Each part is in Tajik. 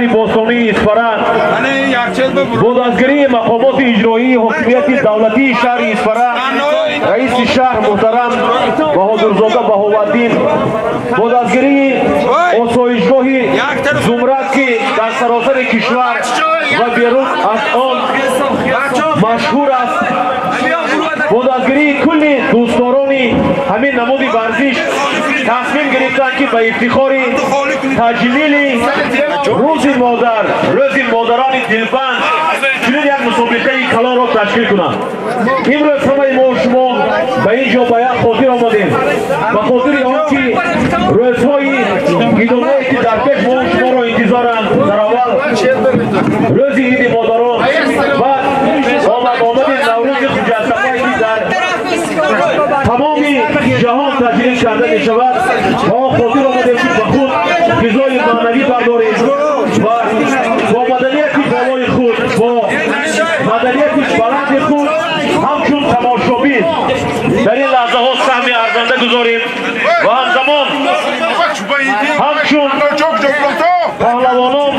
шаҳри бостонии Исфара бо дастгирии мақомоти иҷроии ҳокимияти давлатии шаҳри Исфара, раиси шаҳр муҳтарам Баҳодурзода Баҳоваддин, бо дастгирии осоишгоҳи Зумрад, ки дар саросари кишвар ва берун аз он машҳур аст, бо дастгирии кулли дӯстдорони ҳамин намуди варзиш тасмим гирифтанд, ки ба ифтихори таҷлили рӯзи модар, рӯзи модарони дилбанд, чунин як мусобиқаи калонро ташкил кунанд. Имрӯз ҳамаи мо шумо ба ин ҷо ба як хотир омадем, ба хотири он ки рӯзҳои гидоное, ки дар пеш мо шуморо интизоранд, дар аввал рӯзи иди модарон ва омад-омади Наврӯзи хуҷастапай, ки дар тамоми ҷаҳон таҷлил карда мешавад, ба он хотир омадем, ки ба худ ғизои маънавӣ бардорем ва бо маданияти болои худ, бо маданияти баланди худ ҳамчун тамошобин дар ин лаҳзаҳо саҳми арзанда гузорем ва ҳамзамон ҳамчун паҳлавонон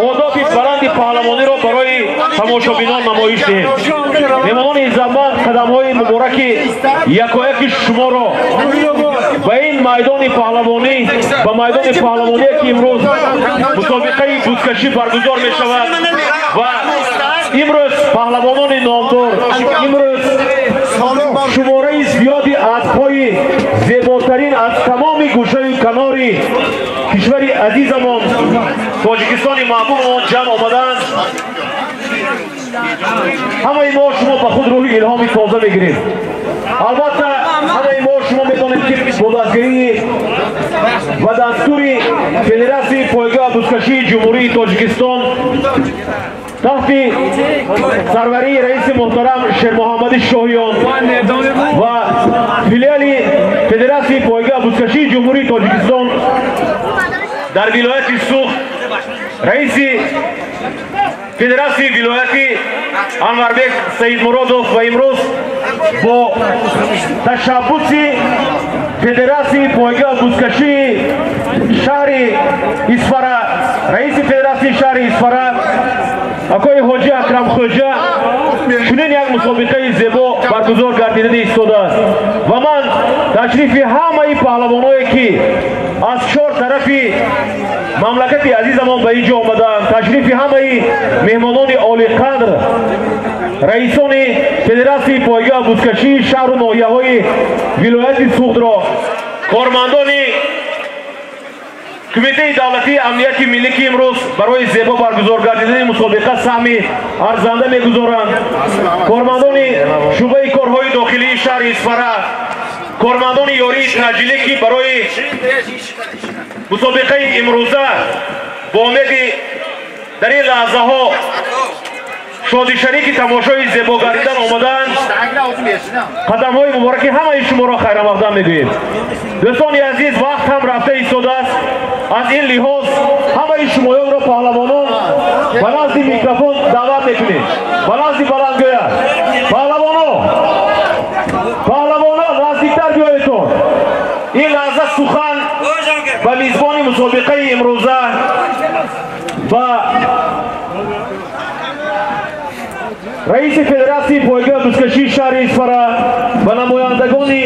одоби баланди паҳлавониро барои тамошобинон намоиш диҳем. Меҳмонони иззатманд, қадамҳои мубораки якояки шуморо ба ин майдони паҳлавонӣ, ба майдони паҳлавоние, ки имрӯз мусобиқаи бузкашӣ баргузор мешавад ва имрӯз паҳлавонони номдор, имрӯз шумораи зиёди аспҳои зеботарин аз тамоми гӯшаю канори кишвари азизамон Тоҷикистони маҳбубамон ҷамъ омадаанд. Ҳамаи мо шумо ба худ рӯҳи илҳоми тоза мегирем. Албатта, ҳамаи мо шумо медонем, ки бо дастгирии ва дастури Федератсияи пойгоҳ бузкашии Ҷумҳурии Тоҷикистон таҳти сарварии раиси муҳтарам Шермуҳаммади Шоҳиён ва филиали Федератсияи пойгоҳ бузкашии Ҷумҳурии Тоҷикистон дар вилояти Суғд, раиси федератсияи вилоятӣ Анварбек Саидмуродов ва имрӯз бо ташаббуси федератсияи пойгоҳ бузкашии шаҳри Исфара, раиси федератсияи шаҳри Исфара акои ҳоҷи Акрамхӯҷа чунин як мусобиқаи зебо баргузор гардида истодааст. Ва ман ташрифи ҳамаи паҳлавоное, ки аз чор тарафи мамлакати азизамон ба ин ҷо омадаанд, ташрифи ҳамаи меҳмонони олиқадр, раисони федератсияи пойгоҳ бузкашии шаҳру ноҳияҳои вилояти Суғдро, кормандони Кумитаи давлатии амнияти миллӣ, ки имрӯз барои зебо баргузор гардидани мусобиқа саҳми арзанда мегузоранд, кормандони шӯъбаи корҳои дохилии шаҳри Исфара, кормандони ёрии таъҷилӣ, ки барои мусобиқаи имрӯза бо умеди дар ин лаҳзаҳо шодишарики тамошои зебо гардидан омадаанд, қадамҳои мубораки ҳамаи шуморо хайрамақдам мегӯем. Дӯстони азиз, вақт ҳам рафта истодааст. Аз ин лиҳоз ҳамаи шумоёнро, паҳлавонон, ба назди микрофон даъват мекунем, ба назди баландгӯя. Паҳлавоно, паҳлавоно, наздиктар биёедтон. Ин лаҳза сухан ба мизбони мусобиқаи имрӯза, ба раиси федератсияи пойгоҳ бузкашии шаҳри Исфара, ба намояндагони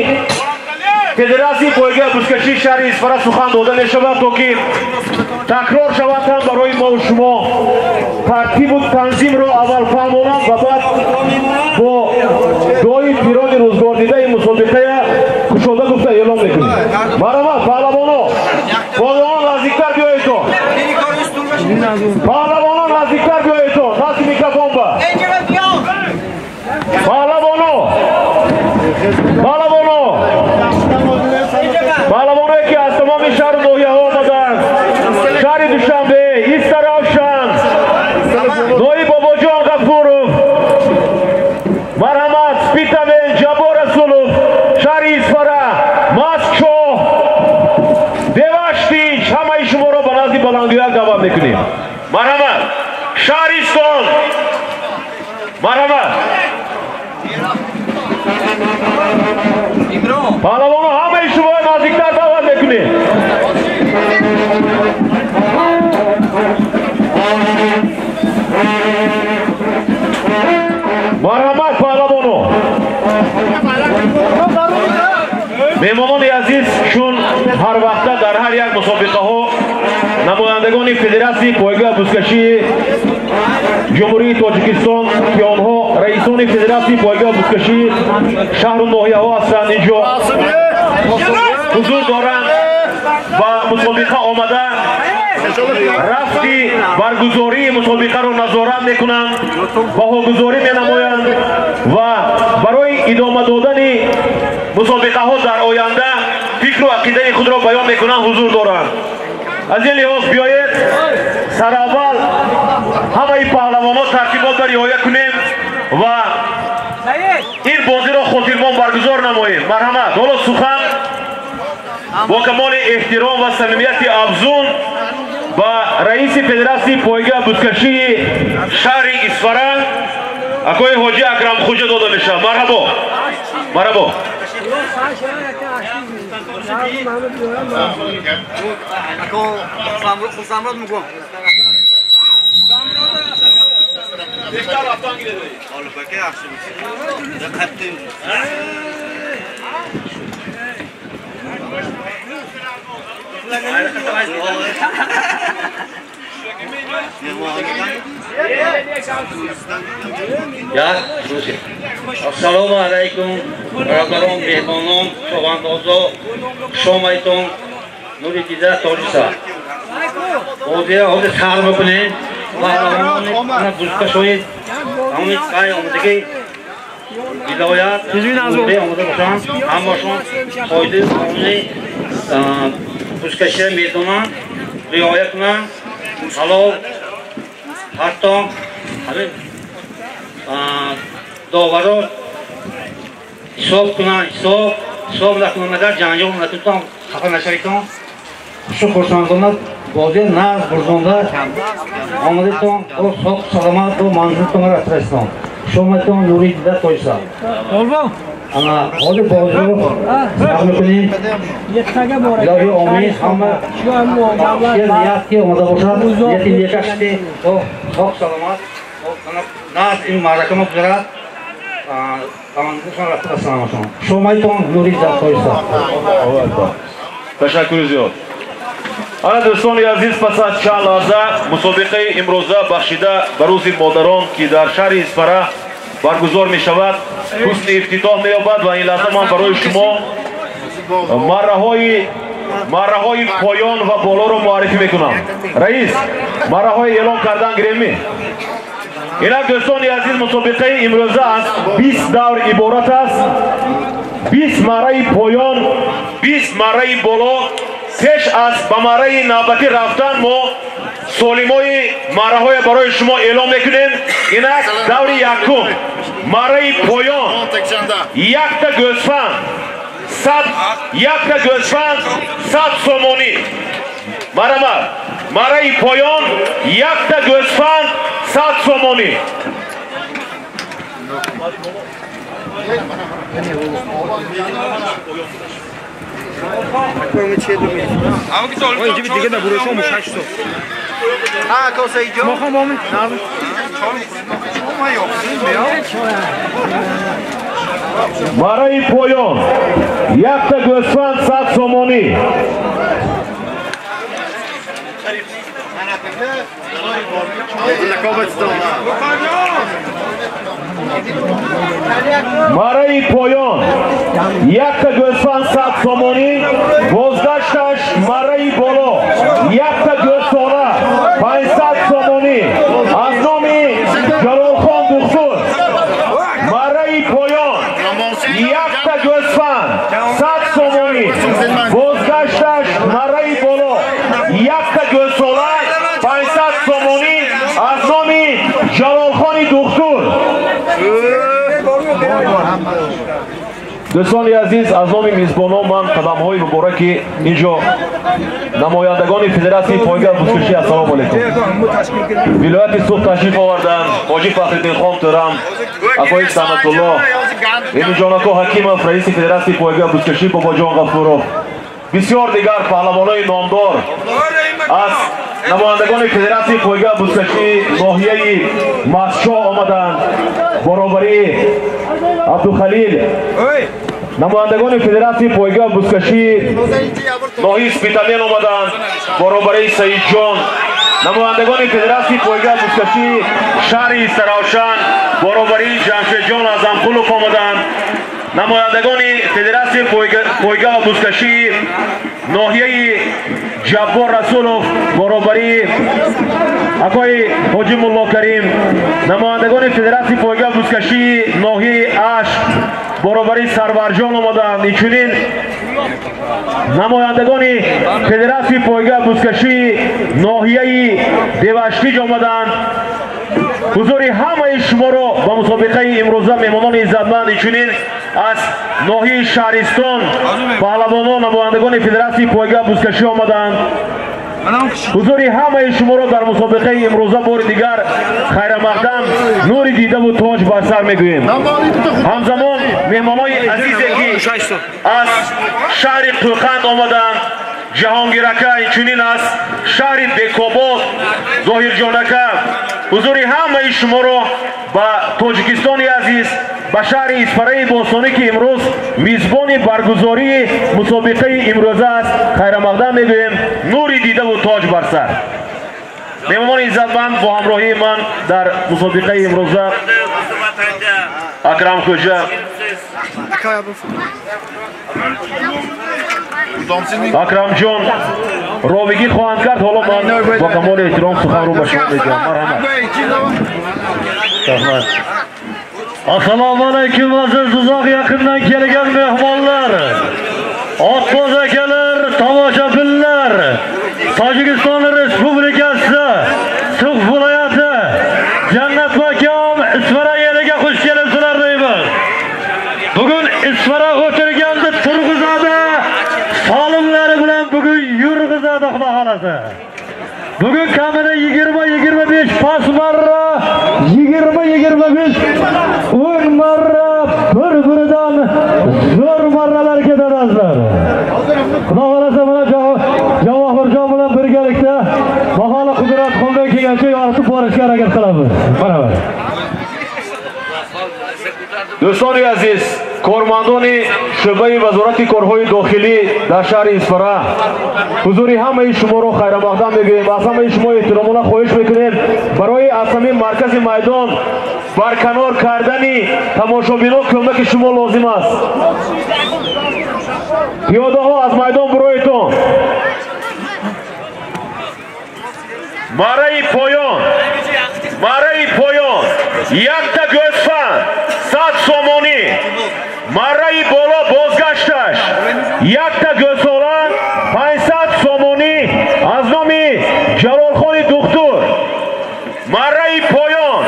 федератсияи пойгоҳ бузкашии шаҳри Исфара сухан дода мешавад, то ки такрор шавад ҳам барои мо шумо тартибу танзимро аввал фаҳмонанд ва баъд бо дуои пирони рӯзгордидаи мусобиқая кушода гуфта эълон мекунем. Марҳамат, паҳлавоно, паҳлавонон, наздиктар биёедтон. Паҳлавонон, наздиктар биёедтон, назди микрофон ба. Паҳлавоно, паҳлавоно, паҳлавоное, ки аз тамоми шаҳру ноҳияҳо омадаанд, шаҳри Душанбе, Истаравшан, ноиб Бобоҷон Ғафуров, марҳамат, Спитамен, Ҷаббор Расулов, шаҳри Исфара, Масчоҳ, Деваштич, ҳамаи шуморо ба назди баландгӯяк даъват мекунем. Марҳамат, шаҳристон, марҳамат. Паҳлавоно, ҳамаи шуморо наздиктар даъват мекунем. Марҳамат паҳлавоно. Меҳмонони азиз, чун ҳар вақта дар ҳар як мусобиқаҳо намояндагони Федератсияи пойга бузкашии Ҷумҳурии Тоҷикистон, ки онҳо раисони Федератсияи пойга бузкашии шаҳру ноҳияҳо ҳастанд, инҷо ҳузур доранд ва мусобиқа омада рафти баргузории мусобиқаро назорат мекунанд, баҳогузорӣ менамоянд ва барои идома додани мусобиқаҳо дар оянда фикру ақидаи худро баён мекунанд, ҳузур доранд. Аз ин лиҳоз биёед сараввал ҳамаи паҳлавонҳо тартиботро риоя кунем ва ин бозиро хотирмон баргузор намоем. Марҳамат. Ҳоло сухан бо камоли эҳтиром ва самимияти афзун ба раиси Федератсияи пойга бузкашии шаҳри Исфара акои ҳоҷи Акрамхуҷа дода мешавад. Марҳабо. Марҳабо. Ассалому алайкум, бародарон, меҳмонон, шовандозо, хуш омадитон. Нури дида тоҷиса. Бозиро ҳозир сар мекунем. Паҳлавонони бузкашои ҳамин қай омадагӣ вилоят омада бошанд, ҳамашон қоидаи қонуни бузкаширо медонанд, риоя кунанд. Ҳалол, ҳатто ҳамин доваро ҳисоб кунанд, ҳисоб накунанд, агар ҷанҷол накунанд, хафа нашавитон. Хушу хурсандона бозӣ нағз бурзонда омадитон, бо соғ саломат бо манзилтон расидастон. Хуш омадитон, нури дида тоҷиса. Ана ҳозир бозиро сар мекунем. Илоҳи омин, ҳама ният ки омада бошад, нияти некаш ки соғ саломат нағз ин маърака мо гузарад. Ташаккури зиёд. Ана дӯстони азиз, пас аз чанд лаҳза мусобиқаи имрӯза бахшида ба рӯзи модарон, ки дар шаҳри Исфара баргузор мешавад, ҳусни ифтитоҳ меёбад ва ин лаҳза ман барои шумо марраҳои поён ва болоро муаррифӣ мекунам. Раис, марраҳои эълон кардан гирем? Инак дӯстони азиз, мусобиқаи имрӯза аз 20 давр иборат аст. 20 марраи поён, 20 марраи боло. Пеш аз ба марраи навбатӣ рафтан мо солимои марраҳое барои шумо эълон мекунем. Инак даври якум, марраи поён, якта гӯсфанд, якта гӯсфанд 100 сомонӣ. Марҳамат. Марраи поён, якта гӯсфанд 100 сомонӣ. Марраи поён, якта гӯсфанд 100 сомонӣ. Марраи поён, якта гӯсфанд 100 сомонӣ. Бозгашташ марраи боло, якта гӯсфона 500 сомонӣ аз номи Ҷалолхон Духтур. Марраи поён, якта гӯсфанд 100 сомонӣ. Бозгашташ марраи боло, якта гӯсола 500 сомонӣ аз номи Ҷалолхони Духтур. Дӯстони азиз, аз номи мизбонон ман қадамҳои мубораки инҷо намояндагони Федератсияи пойга бузкашӣ, ассалому алайкум, вилояти Суғд ташриф оварданд. Ҳоҷи Фахриддинхон Тӯрам, акои Санатулло, Эминҷонако Ҳакимов, раиси Федератсияи пойга бузкашӣ, Бобоҷон Ғафуров, бисёр дигар паҳлавонои номдор аз намояндагони федератсияи пойга бузкашии ноҳияи Мастчоҳ омаданд, баробарии Абдухалил. Намояндагони федератсияи пойга бузкашии ноҳияи Спитамен омаданд, баробарии Саидҷон. Намояндагони федератсияи пойга бузкашии шаҳри Истаравшан баробарии Ҷамшедҷон Азамқулов омаданд. Намояндагони федератсияи пойга ва бузкашии ноҳияи Ҷаббор Расулов баробарии акои Ҳоҷи Муллокарим. Намояндагони федератсияи пойга ва бузкашии ноҳияи Ашт баробарии Сарварҷон омаданд. Инчунин намояндагони федератсияи пойга ва бузкашии ноҳияи Деваштич омаданд. Ҳузури ҳамаи шуморо ба мусобиқаи имрӯза меҳмонони иззатманд, инчунин аз ноҳияи Шаҳристон паҳлавонон, намояндагони федератсияи пойга ва бузкашӣ омаданд. Ҳузури ҳамаи шуморо дар мусобиқаи имрӯза бори дигар хайрамақдам, нури дидаву тоҷ бар сар мегӯем. Ҳамзамон меҳмонои азизе ки аз шаҳри Қӯқанд омаданд, Ҷаҳонгирака, инчунин аз шаҳри Бекобод Зоҳирҷонака, ҳузури ҳамаи шуморо ба Тоҷикистони азиз, ба шаҳри Исфараи бостонӣ ки имрӯз мизбони баргузории мусобиқаи имрӯза аст, хайрамақдам мегӯем, нури дидаву тоҷ бар сар. Меҳмонони иззатманд, бо ҳамроҳии ман дар мусобиқаи имрӯза Акрам Хоҷа, Акрамҷон ровигӣ хоҳанд кард. Ҳоло ман бо камоли эҳтиром суханро ба шумо медиҳам. Марҳамат. Assalomu alaykum aziz uzoq yaqindan kelgan mehmonlar, otboz akalar, tomoshabinlar. Tojikiston Respublikasi Sug'd viloyati Jannat makon Isfara yeriga xush kelibsizlar deymiz. Bugun Isfara o'tirganda turg'izadi, solimlari bilan bugun yurg'izadi, Xudo xolasa. Bugun kamida 20-25 pas marra, 20-25 o'ng marra bir-biridan zo'r marralar ketadi azizlar. Xudo xolasa mana Javohirjon bilan birgalikda baholi qudrat qo'ldan kelgancha yoritib borishga harakat qilamiz. Mana. Дӯстони азиз, кормандони шӯъбаи вазорати корҳои дохилӣ дар шаҳри Исфара ҳузури ҳамаи шуморо хайрамақдам мегӯем ва аз ҳамаи шумо эҳтиромона хоҳиш мекунем барои аз ҳамин маркази майдон барканор кардани тамошобинон кӯмаки шумо лозим аст. Пиёдаҳо аз майдон буроитон. Мараи поён, мараи поён якта гӯсфанд 100 сомонӣ, мараи боло бозгашташ якта гӯсола 500 сомонӣ аз номи Ҷалолхони духтур. Мараи поён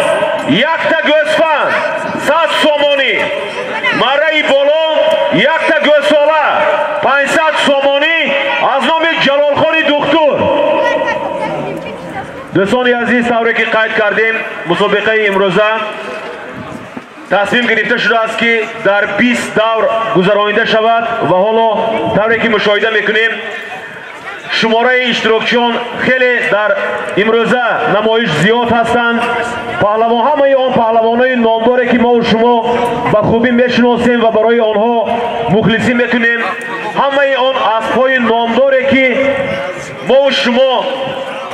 якта гӯсфанд 100 сомонӣ, мараи боло якта гӯсола 500 сомонӣ аз номи Ҷалолхони духтур. Дӯстони азиз, тавре ки қайд кардем, мусобиқаи имрӯза тасмим гирифта шудааст ки дар 20 давр гузаронида шавад ва ҳоло тавре ки мушоҳида мекунем, шумораи иштирокчиён хеле дар имрӯза намоиш зиёд ҳастанд. Паҳлавон, ҳамаи он паҳлавонои номдоре ки мо шумо ба хубӣ мешиносем ва барои онҳо мухлисӣ мекунем, ҳамаи он аспҳои номдоре ки мо шумо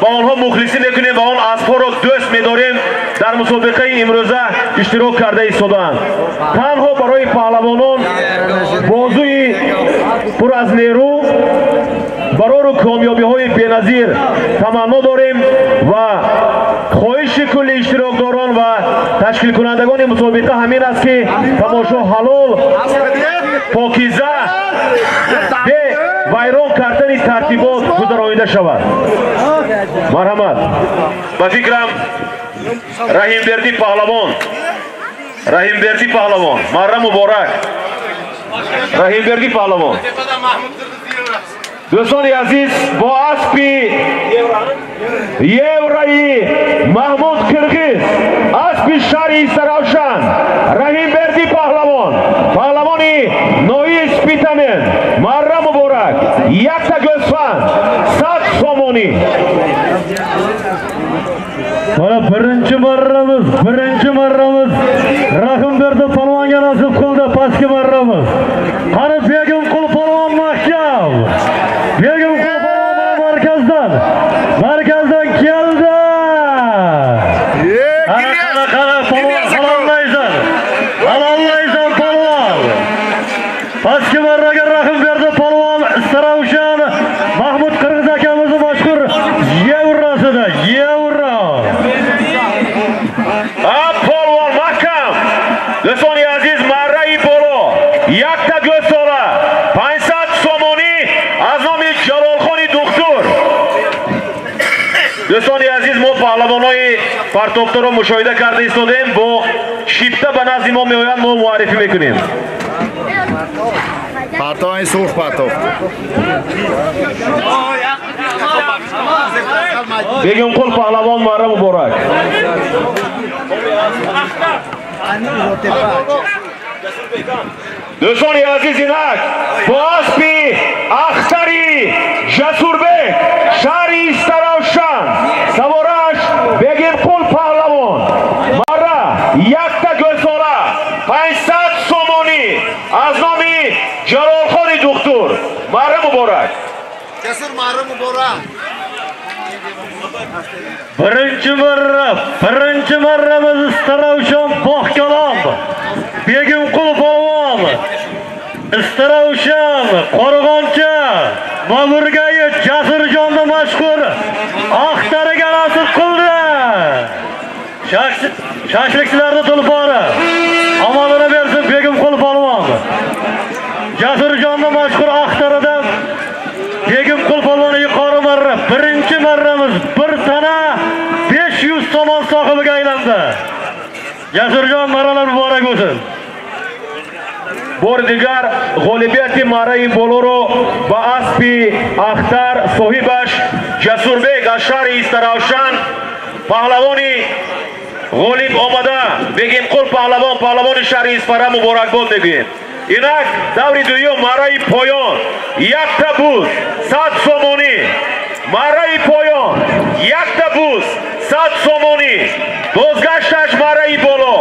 ба онҳо мухлисӣ мекунем ва он аспҳоро дӯст медорем, дар мусобиқаи имрӯза иштирок карда истодаанд. Танҳо барои паҳлавонон бозуи пур аз нерӯ, барору комёбиҳои беназир таманно дорем ва хоҳиши кулли иштирокдорон ва ташкилкунандагони мусобиқа ҳамин аст ки тамошо ҳалол, покиза, бе вайрон кардани тартибот гузаронида шавад. Марҳамат. Ба фикрам Раҳимбердӣ паҳлавон, Раҳимбердӣ паҳлавон, марра муборак. Раҳимбердӣ паҳлавон. Дӯстони азиз, бо аспи евраи Маҳмуд Қирғиз, аспи шаҳри Истаравшан, Раҳимбердӣ паҳлавон, паҳлавони ноҳияи Спитамен, марра муборак. сомонӣ. Mana birinchi marramiz Rahimberdi polvonga nasib qildi, pastki marramiz. Qani Begimqul polvon mahkam. Begimqul polvon mana markazdan. Markazdan keldi. Qara qara polvon halollaysan. Halollaysan polvon. Pastki marraga Rahimberdi polvon Istaravshan Mahmud Qirg'iz akamizni mashhur Yevrosida, Yevro. Polvon mahkam. Дӯстони азиз, марраи боло якта гӯсола 500 сомонӣ аз номи Ҷалолхони духтур. Дӯстони азиз, мо паҳлавонои партофторо мушоҳида карда истодем, бо шипта ба назди мо меоянд, мо муаррифӣ мекунем. Партои сурх партофт. Бегимқул паҳлавон, марра муборак. Дӯстони азиз, инак бо аспи ахтари Ҷасурбек шаҳри Истаравшан савораш Бегимқул паҳлавон, марра якта гӯсола 500 сомонӣ аз номи Ҷалолхони духтур. Марра муборак. Ҷасур, марра муборак. Birinchi marramiz Istaravshan Boqkalon Begimqul polvon Istaravshan Qo'rg'oncha Mamurgayi Jasurjonni mashhur axtariga nasib qildi. Shashlikchilarni tulpori omonini bersin Begimqul polvon. Jasurjonni mashhur axtarida Begimqul polvon yuqori marra, birinchi marramiz bir tana 500 somon sohibiga aylandi. Jasurjon, marralar muborak bo'lsin. Бори дигар ғолибияти марраи болоро ба аспи ахтар соҳибаш Ҷасурбек аз шаҳри Истаравшан паҳлавони ғолиб омада Бегимқул паҳлавон, паҳлавони шаҳри Исфара муборакбод мегӯем. Инак даври дуюм марраи поён якта буз 100 сомонӣ. Марраи поён якта буз 100 сомонӣ. Бозгашташ марраи боло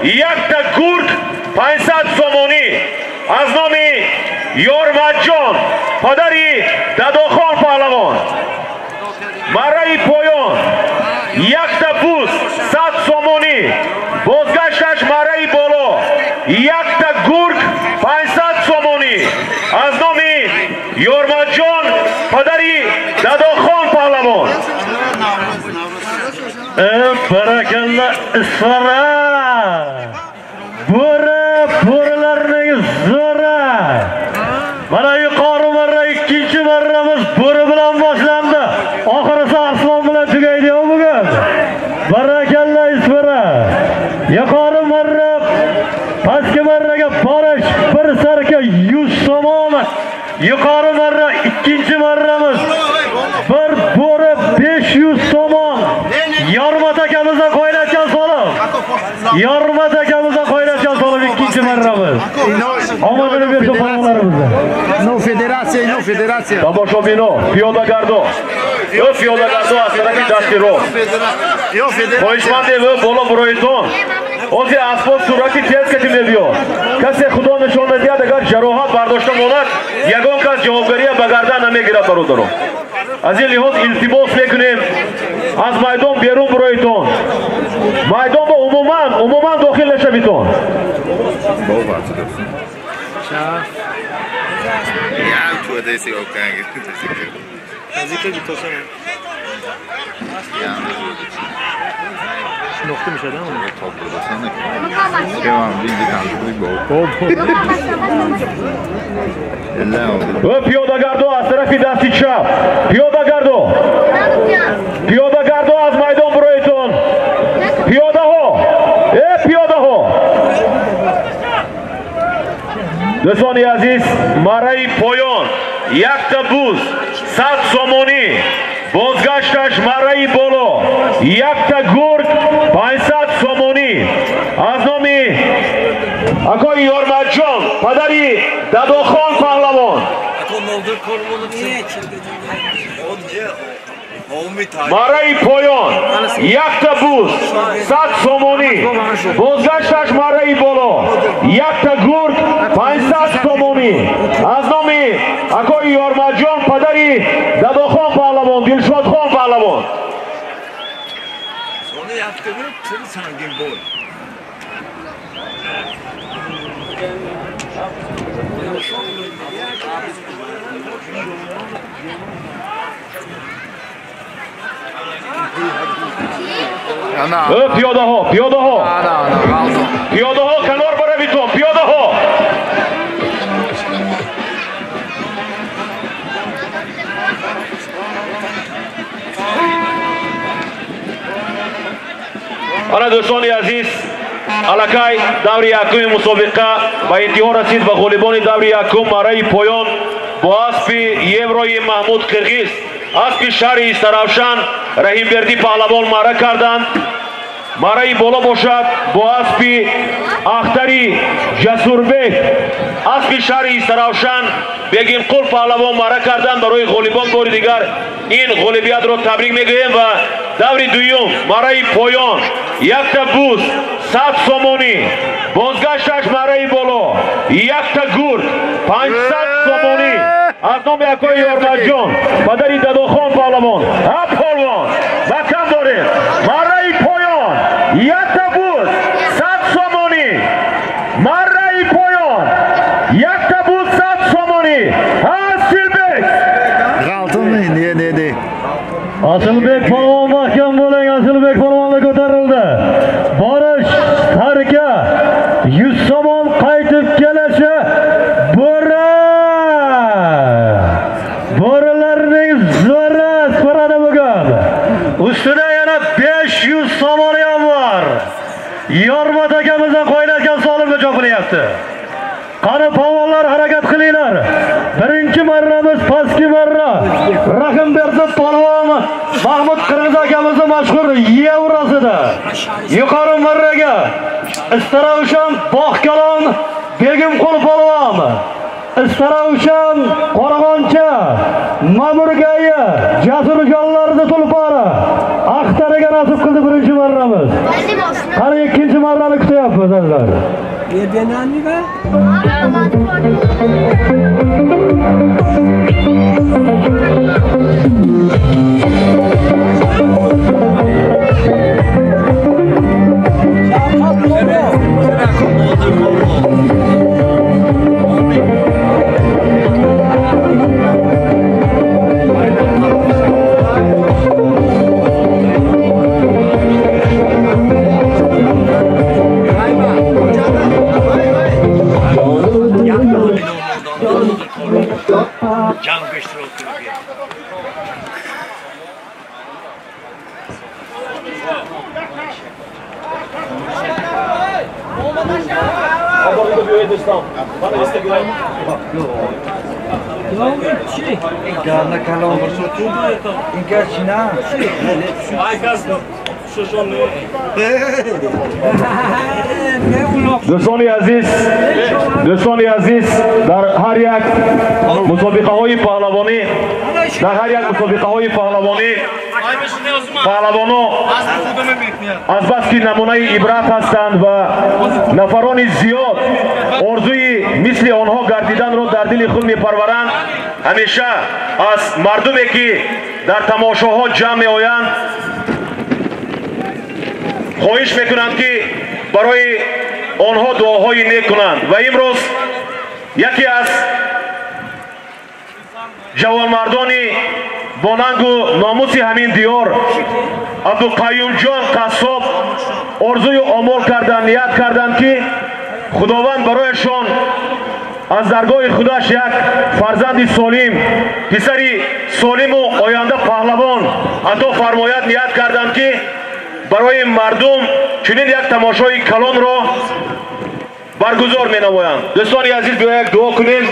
якта гург 500 сомонӣ аз номи Ёрматҷон, падари Дадохон паҳлавон. Марраи поён якта буз 100 сомонӣ. Бозгашташ марраи боло якта гург 500 сомонӣ аз номи Ёрматҷон, падари Дадохон паҳлавон. Barakalla Isfara. Bo'ri, bo'rilarning zo'ri. Mana yuqori marra, ikkinchi marramiz bo'ri bilan boshlandi. Oxirisi arslon bilan tugaydi bugun. Barakalla Isfara. Yuqori marra pastki marraga borish bir sarka 100 somon. Yuqori marra ikkinchi marramiz bir bo'ri 500 somon. Yormat akamizdan qo'yilayotgan solim. Yormat akamizdan qo'yilayotgan solim ikkinchi marramiz. Omadini bersin polvonlarimizga. No federatsiya, no federatsiya. Tomoshabino, piyodagardo. Yo piyodagardo аз тарафи дасти рост. Хоҳишмандем боло буроитон. Ози асбоб суръати тез кати мебиёд. Касе худо нишон надиҳад, агар ҷароҳат бардошта монад, ягон кас ҷавобгария ба гардан намегирад, бародарон. Аз ин лиҳоз илтимос мекунем, аз майдон берун буроитон. Майдон ба умуман дохил нашавитон. شناخته می‌شدم. Пиёдагардо аз тарафи дасти чап. Пиёдагардо. Пиёдагардо аз майдон буроитон. Пиёдаҳо. Пиёдаҳо. Дӯстони азиз, марраи поён якта буз 100 сомонӣ. Бозгашташ марраи боло якта гург 500 сомонӣ аз номи акои Ёрматҷон, падари Дадохон паҳлавон. Марраи поён якта буз 100 сомонӣ, бозгашташ марраи боло якта гург 500 сомонӣ. Аз номи акои Ёрмаҷон, падари Дадохон паҳлавон, Дилшодхон паҳлавон. Пиёдаҳо, пиёдаҳо, пиёдаҳо, канор баравитон, пиёдаҳо. Ана дӯстони азиз, аллакай даври якуми мусобиқа ба интиҳо расид ва ғолибони даври якум марраи поён бо аспи еврои Маҳмуд Қирғиз, аспи шаҳри Истаравшан Раҳимбердӣ паҳлавон марра карданд. Марраи боло бошад бо аспи Ахтари Ҷасурбек, аспи шаҳри Истаравшан Бегимқул паҳлавон марра карданд. Барои ғолибон бори дигар ин ғолибиятро табрик мегӯем ва даври дуюм марраи поён якта буз 100 сомонӣ, бозгашташ марраи боло якта гург 500 сомонӣ. Аз номи акои Ёрмаҷон, падари Дадохон паҳлавон, ҳа палвон ба кам дорем. Марраи поён якта буз 100 сомонӣ, марраи поён якта буз 100 сомонӣ. Асилбек Не. Асилбек polvon mahkam bo'ling, Asilbek polvonni ko'tarildi. Borish Sarka 100 somon, qaytib kelishi bo'ri. Bo'rilarning zo'ri so'radi bugun. Ustida yana 500 somoni ham bor. Yormat akamizdan qo'yilgan solimga chopilyapti. Qani polvonlar, harakat qilinglar. Birinchi marramiz pastki marra. Rahimberdi polvon Mahmud Qirg'iz akamizni mashhur yevrosida. Yuqori marraga Istaravshan Bog'kalon Begimqul polvon, Istaravshan Qorag'oncha Mamurgayi Jasurjonlarni tulpori Axtariga nasib qildi birinchi marramiz. Qani ikkinchi marrani kutyapmiz azizlar. Дӯстони азиз, дӯстони азиз, дар ҳар як мусобиқаҳои паҳлавонӣ, дар ҳар як мусобиқаҳои паҳлавонӣ паҳлавоно азбаски намунаи ибрат ҳастанд ва нафарони зиёд орзуи мисли онҳо гардиданро дар дили худ мепарваранд. Ҳамеша аз мардуме ки дар тамошоҳо ҷамъ меоянд хоҳиш мекунанд, ки барои онҳо дуоҳои нек кунанд. Ва имрӯз яке аз ҷавонмардони бонангу номуси ҳамин диёр Абдуқаюмҷон Қассоб орзую омол карданд, ният карданд, ки Худованд барояшон аз даргоҳи худаш як фарзанди солим, писари солиму оянда паҳлавон ато фармояд. Ният карданд, ки барои мардум чунин як тамошои калонро баргузор менамоянд. Дӯстони азиз, биё як дуо кунем,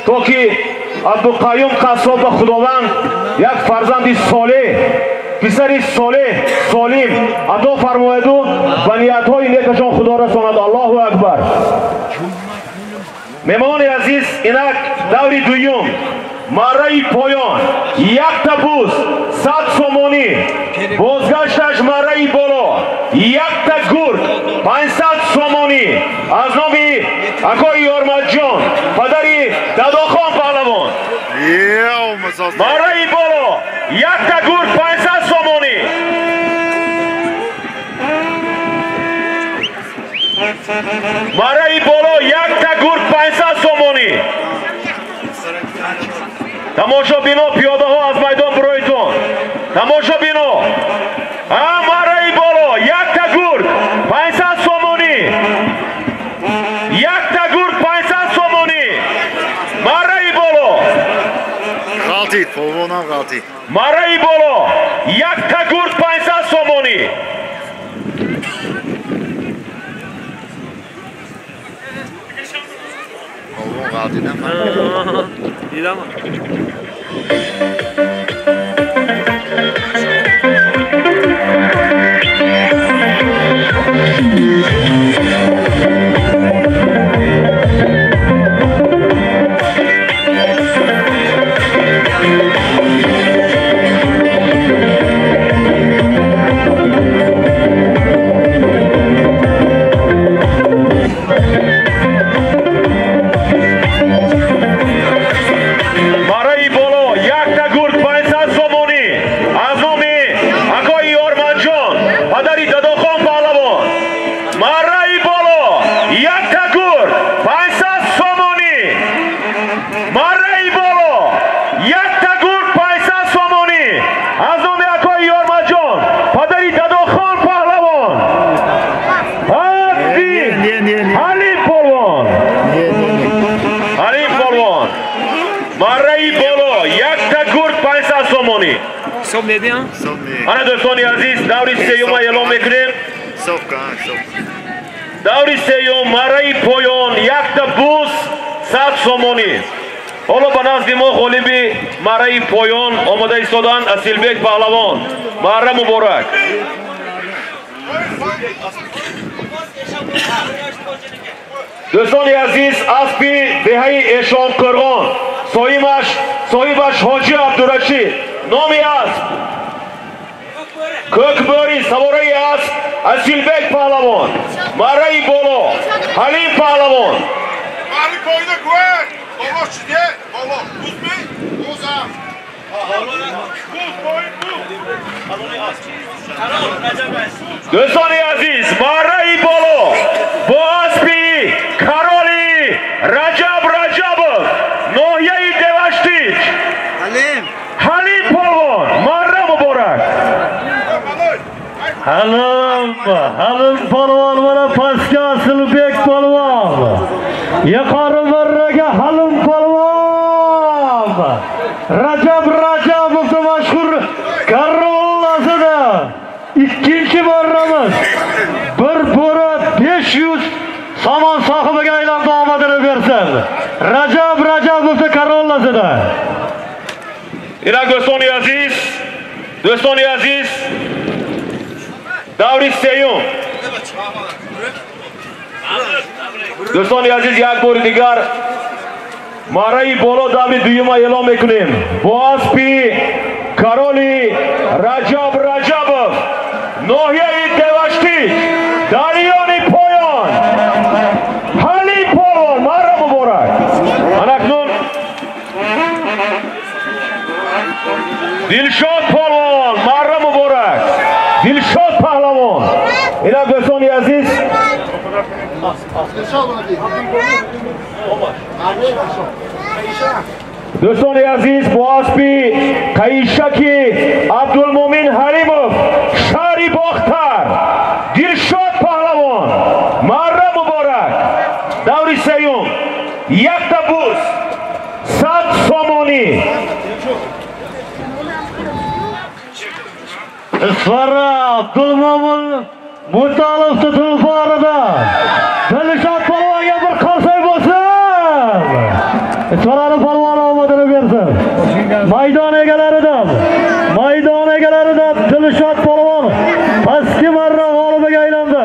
то ки Абдуқаюм Қассоб ба Худованд як фарзанди солеҳ, писари солеҳ, солим ато фармояду ба ниятҳои некашон Худо расонад. Аллоҳу акбар. Меҳмонони азиз, инак даври дуюм Марраи поён якта буз 100 сомонӣ, бозгашташ марраи боло якта гург 500 сомонӣ аз номи акои Ёрматҷон, падари Дадохон паҳлавон. Марраи боло якта гург 500 сомонӣ. Марраи боло якта гург 500 сомонӣ. Тамошобино, пиёдаҳо аз майдон бироитон. Тамошобино, марраи боло якта гург 500 сомонӣ, якта гург 500 сомонӣ. Марраи боло ғалтид, полвонам ғалтид. Марраи боло якта гург 500 сомонӣ. Полвон ғалтидам. Дидам. Ана дӯстони азиз, даври сеюма эълон мекунем. Даври сеюм, марраи поён якта буз 100 сомонӣ. Ҳоло ба назди мо ғолиби марраи поён омода истоданд, Асилбек паҳлавон. Марра муборак. Дӯстони азиз, аспи деҳаи Эшонқӯрғон, соҳибаш Ҳоҷи Абдурашид. Номи асп Кӯкбӯри, савораи асп Асилбек паҳлавон. Марраи боло Ҳалим паҳлавон. Дӯстони азиз, марраи боло бо аспи Кароли Раҷаб Раҷабов, ноҳияи Деваштич, Ҳалим полвон. Марра муборак. Ҳалим polvon mana pastga Asilbek polvon. Yuqori marraga Halim polvon. Rajab Rajabovni mashhur Karollasida ikkinchi marramiz. Bir bo'ri 500 somon sohibiga aylandi, omadini bersin. Rajab Rajabovni Karollasida. Инак дӯстони азиз, дӯстони азиз, даври сеюм. Дӯстони азиз, як бори дигар марраи боло даври дуюма эълон мекунем. Бо аспи Кароли Раҷаб Раҷабов, ноҳияи Деваштич, дарёни поён, Ҳалим полвон. Марра муборак. Анакнун Дилшод полвон, марра муборак. Дилшод паҳлавон. Инак дӯстони азиз, дӯстони азиз, бо аспи Қайшаки Абдулмумин Ҳалимов, шаҳри Бохтар, Дилшод паҳлавон. Марра муборак. Даври сеюм, якта буз 100 сомонӣ. Isfara Abdulmomin Mutalovni tulporida Dilshod polvonga bir qarsak bo'lsin. Isfarani polvon omadini bersin. Maydon egalaridan Dilshod polvon pastki marra g'olibiga aylandi.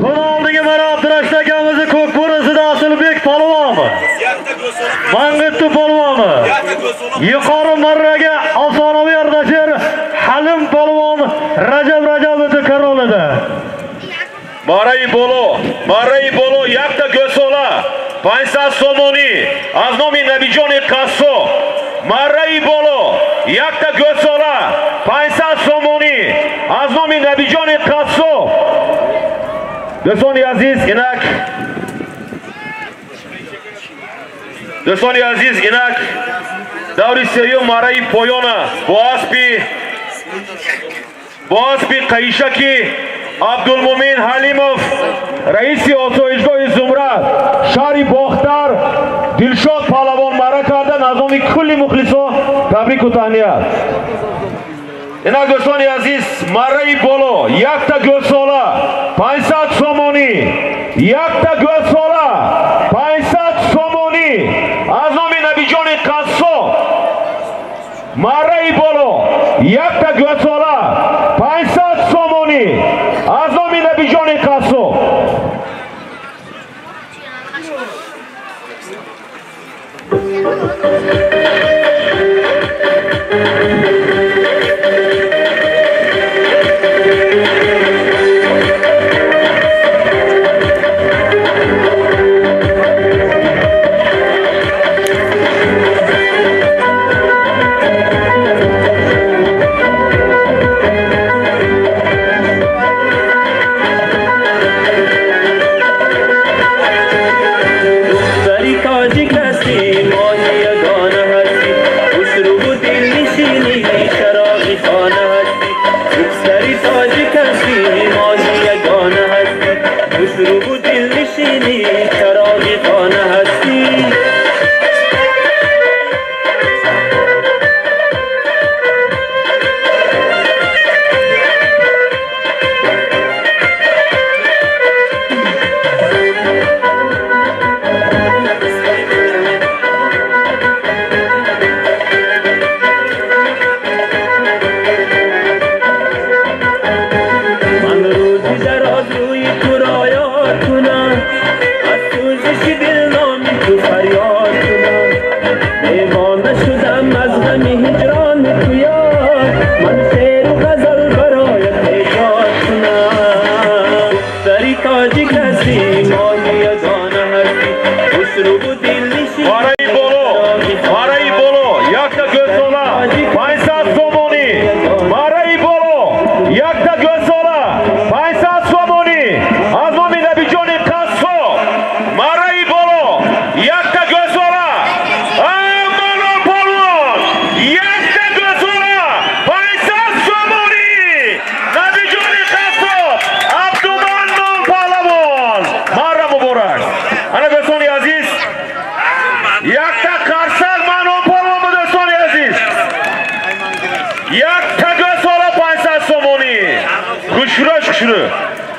Buni oldiga marra Abdurashid akamizni ko'k bo'risida Asilbek polvon. Mang'itli polvoni. Yuqori marraga afsonaviy Ardashir Halim polvon Rajab Rajabov karolida. Marraи боло, марраи боло якта гӯсола 500 сомонӣ аз номи Набиҷони Қассоб. Марраи боло якта гӯсола 500 сомонӣ аз номи Набиҷони Қассоб. Дӯстони азиз, инак дӯстони азиз, инак даври сеюм марраи поёна бо аспи қайишаки Абдулмумин Ҳалимов, раиси осоишгоҳи Зумрад, шаҳри Бохтар, Дилшод паҳлавон марра кардан аз номи кулли мухлисо табрику таҳният. Инак дӯстони азиз, марраи боло якта гӯсола 500 сомонӣ, якта гӯсола 500 сомонӣ аз номи Набиҷони Қассоб. Марраи боло якта гӯсола 500 сомонӣ аз номи Набиҷони Қассоб.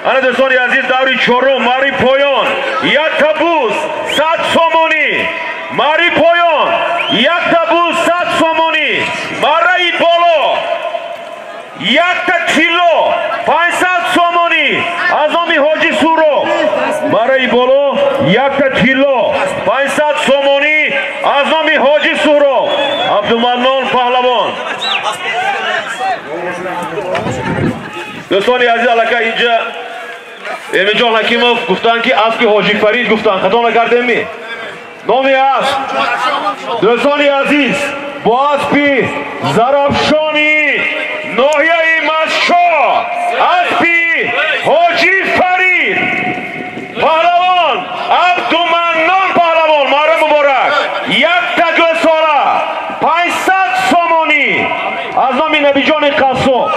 Ана дӯстони азиз, даври чорум марри поён якта буз 100 сомонӣ, марри поён якта буз 100 сомонӣ, марраи боло якта тилло 500 сомонӣ аз номи Ҳоҷи Суроб. Марраи боло якта тилло 500 сомонӣ аз номи Ҳоҷи Суроб. Абдуманнон паҳлавон. Дӯстони азиз, аллакай инҷа Эминҷон Ҳакимов гуфтанд, ки аспи Ҳоҷи Фарид гуфтанд, хато накардем-ми? Номи асп. Дӯстони азиз, бо аспи Зарафшони ноҳияи Масшо, аспи Ҳоҷи Фарид паҳлавон Абдуманнон паҳлавон, марра муборак, якта гӯсола 500 сомонӣ аз номи Набиҷони Қассоб.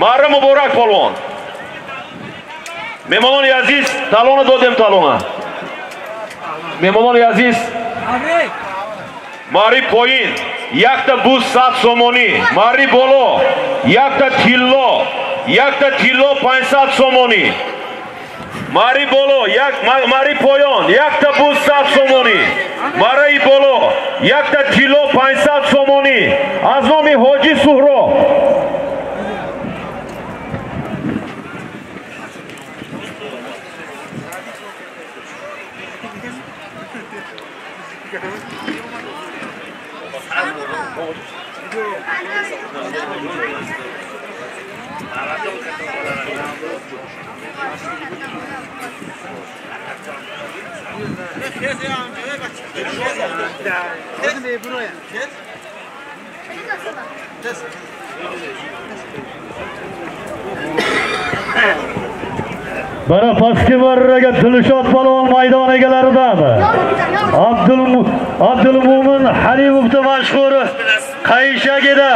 Марра муборак палвон. Меҳмонони азиз, талона додем, талона. Меҳмонони азиз, марри поин якта буз 100 сомонӣ, марри боло якта тилло, якта тилло 500 сомонӣ, марри боло як, марри поён якта буз 100 сомонӣ, марраи боло якта тилло 500 сомонӣ аз номи Ҳоҷи Суҳроб. Mana pastki marraga Dilshod polvon maydon egalaridan Abdulmo'min Halimovni mashhur qayshagida.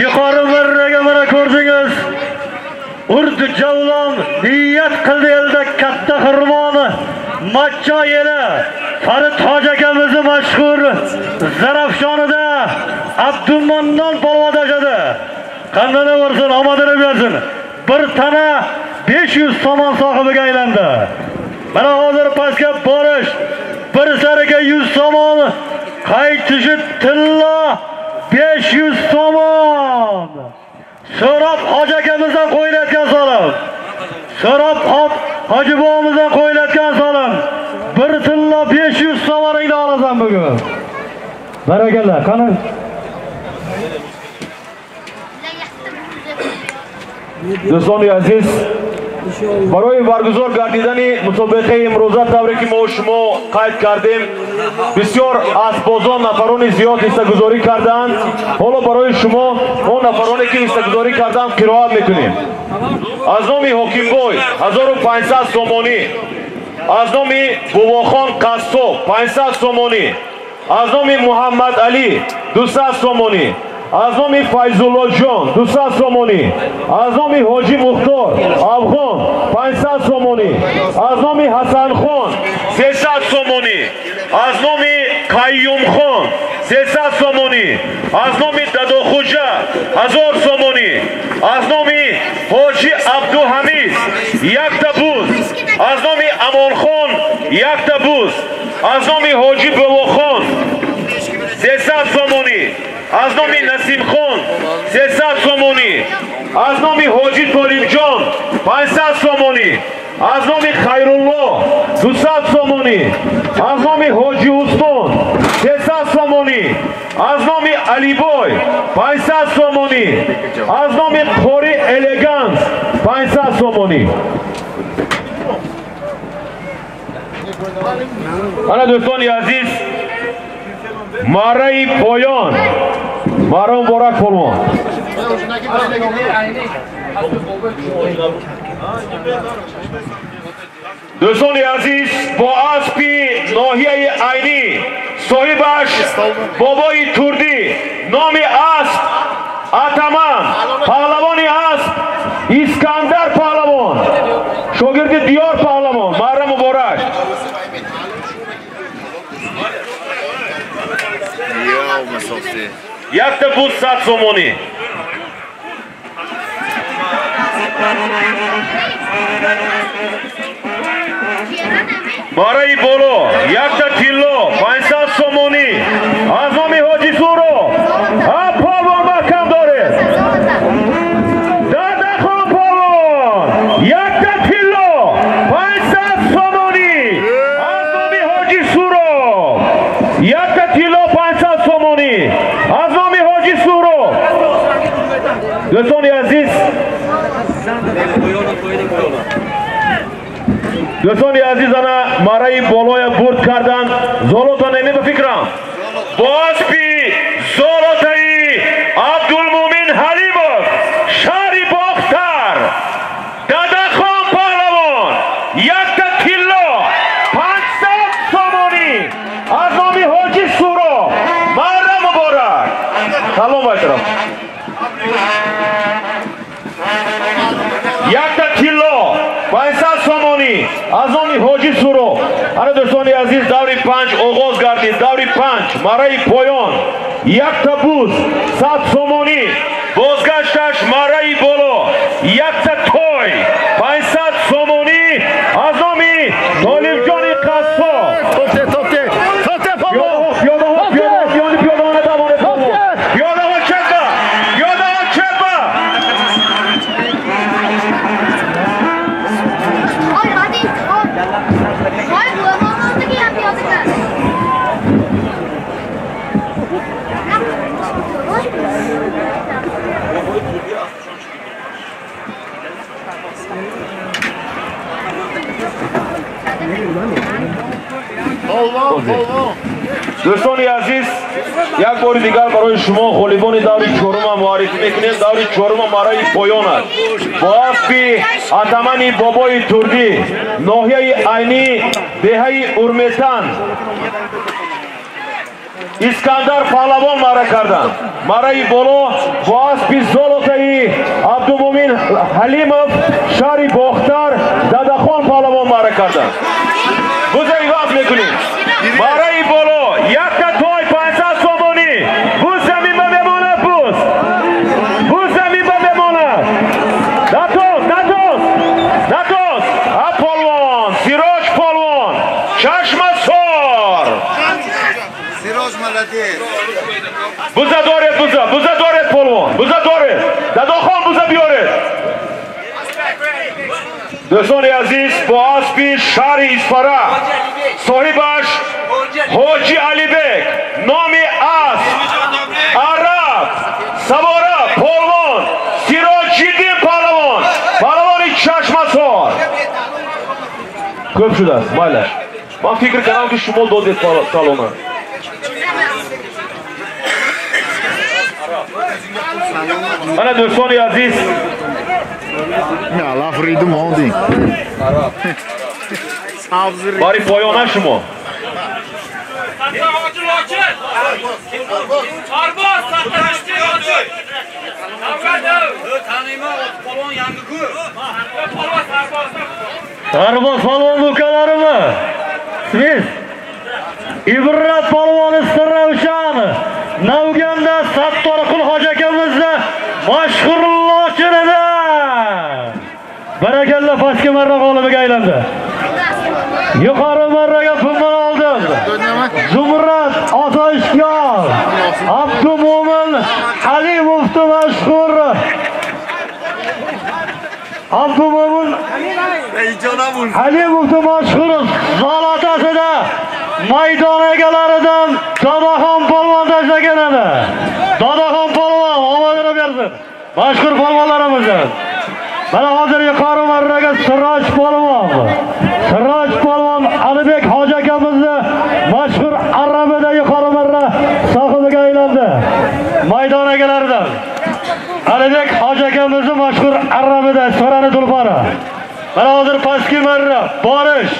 Yuqori marraga mana ko'rdingiz. Urdi javlon niyat qildi elda katta xirmoni Machcho yeli Farid hoji akamizni mashhur Zarafshonida Abdumannon polvon tashadi. Qandana borsin, omadini bersin. Bir tana 500 somon sohibiga aylandi. Mana hozir pastga borish bir sariga 100 somon, qaytishi tilla 500 somon. So'rob hoji akamizdan qo'yilayotgan solim. So'rob hoji bobomizdan qo'yilayotgan solim. Bir tilla 500 somoningni olasan bugun. Barakalla, qani? Дӯстони азиз, барои баргузор гардидани мусобиқаи имрӯза тавре ки мо шумо қайд кардем, бисёр асбозон нафарони зиёд ҳиссагузорӣ карданд. Ҳоло барои шумо он нафароне ки ҳиссагузорӣ карданд қироат мекунем. Аз номи Ҳокимбой 1500 сомонӣ, аз номи Бувохон Қассоб 500 сомонӣ, аз номи Муҳаммад Алӣ 200 сомонӣ, аз номи Файзуллоҷон 200 сомонӣ, аз номи Ҳоҷи Мухтор Афғон 500 сомонӣ, аз номи Ҳасанхон 300 сомонӣ, аз номи Қайюмхон 300 сомонӣ, аз номи Дадохуҷа 1000 сомонӣ, аз номи Ҳоҷи Абдуҳамид якта буз, аз номи Амонхон якта буз, аз номи Ҳоҷи Бовохон 300 сомонӣ, аз номи Насимхон 300 сомонӣ, аз номи Ҳоҷи Толибҷон 500 сомонӣ, аз номи Хайрулло 200 сомонӣ, аз номи Ҳоҷи Усмон 300 сомонӣ, аз номи Алибой 500 сомонӣ, аз номи Қори Элеганс 500 сомонӣ. Ана дӯстони азиз, мараи поён мара муборак полвон. Дӯстони азиз, бо аспи ноҳияи Айнӣ соҳибаш бобои Турдӣ, номи асп Атаман, паҳлавони асп Искандар паҳлавон, шогирди Диёр паҳлавон. Мара муборак. Якта буз 100 сомонӣ. Мараи боло якта тилло 500 сомонӣ аз номи Ҳоҷи Суро. Полвон маҳкам доред. Дадахон полвон якта тилло 500 сомонӣ аз номи Ҳоҷи Суро. Якта тилло 500 сомонӣ аз номи Ҳоҷи Суро. Дӯстони азиз, дӯстони азиз, ана мараи болоя бурд кардан. Золота неми ба фикрам. Бо аспи золотаи Абдулмӯмин Ҳалимов, шаҳри Бохтар, Дадахон паҳлавон якта тилло 500 сомонӣ аз номи Ҳоҷи Суро. Мара муборак. Салом алайкум. Якта тилло 500 сомонӣ аз номи Ҳоҷи Суро. Ана дӯстони азиз, даври 5 оғоз гардид. Даври 5 мараи поён якта буз 100 сомонӣ, бозгашташ мараи боло якта той 500 сомонӣ аз номи Толибҷони Қассоб. Дӯстони азиз, як бори дигар барои шумо ғолибони даври чорума муаррифӣ мекунем. Даври чорума мараи поён аст. Бо аспи атамани бобои Турдӣ, ноҳияи Айнӣ, деҳаи Урметан, Искандар Паҳлавон маъра карданд. Мараи боло бо аспи золотаи Абдумумин Ҳалимов, шаҳри Бохтар, Дадахон Паҳлавон маъра карданд. Буза иваз мекунем. Мараи боло якта той 500 сомонӣ. Буз замин ба мемонад, буз. Буз замин ба мемонад. Натоз, натоз, натоз. А полвон, Сироҷ полвон, Чашмасор. Сироҷ молодец. Буза доред, буза, буза доред полвон, буза доред. Дадахон буза биёред. Дӯстони азиз, бо аспи шаҳри Исфара, соҳибаш Ҳоҷи Алибек, номи асп Араб, савора полвон Сироҷиддин Паҳлавон, паҳлавони Чашмасор. Ko'p шудааст, майлаш. Ман фикр кардам, ки шумо додед талона. Мана дӯстони азиз, бари поёна шумо. Sarboz polvon ukalarimi? Siz Ibrat polvoni Sirravshan, Navganda Sattorqul hoji akamizni mashhur lochinida. Barakalla, pastki marra g'olibiga aylandi. Yuqori marraga bundan oldin Zumrad Osoyishkor, Abdumo'min Halimovni mashhur Abdumo'min Halimovni mashhur zalotasida maydon egalaridan Dadaxon polvon tashlagan edi. Dadaxon polvon omadini bersin. Mashhur polvonlarimizdan. Mana hozir yuqori marraga Siroj polvon. Siroj polvon Alibek hoji akamizni mashhur arabida yuqori marra sohibiga aylandi. Maydon egalaridan Alibek hoji akamizni mashhur arabida Isfarani tulpori. Mana hozir pastki marra borish.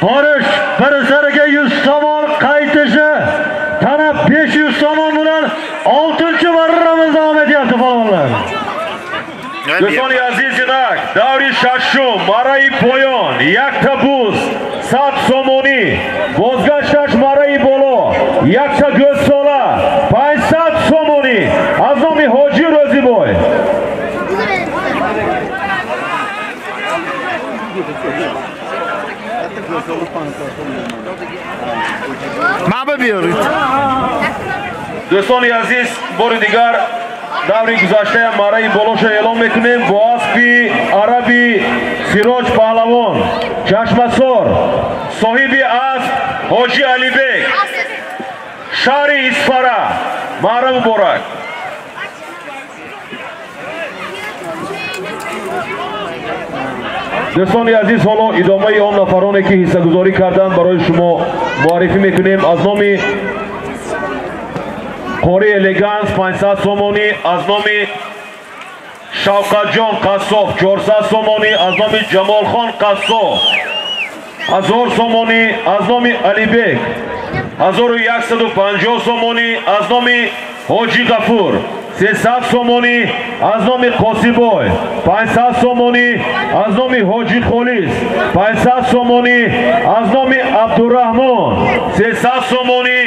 Borish bir sariga 100 somon, qaytishi tana 500 somon bilan 6-marramiz davom etyapti polvonlar. Дӯстони азиз, инак даври шашум, мараи поён, якта буз 100 сомонӣ, бозгашташ мараи боло, якта гӯзсола 500 сомонӣ аз номи Ҳоҷи Рӯзибой. Дӯстони азиз, бори дигар даври гузаштаям мараи болоша эълон мекунем бо аспи араби Сироҷ Паҳлавон, Чашмасор, соҳиби асп Ҳоҷи Алибек, шаҳри Исфара. Маъра муборак. Дӯстони азиз, ҳоло идомаи он нафароне ки ҳиссагузорӣ карданд барои шумо муаррифӣ мекунем. Аз номи Қори Элеганс 500 сомонӣ, аз номи Шавқатҷон Қассоб 400 сомонӣ, аз номи Ҷамолхон Қассоб 1000 сомонӣ, аз номи Алибек 1150 сомонӣ, аз номи Ҳоҷи Ғафур 300 сомонӣ, аз номи Қосибой 500 сомонӣ, аз номи Ҳоҷи Холис 500 сомонӣ, аз номи Абдураҳмон 300 сомонӣ,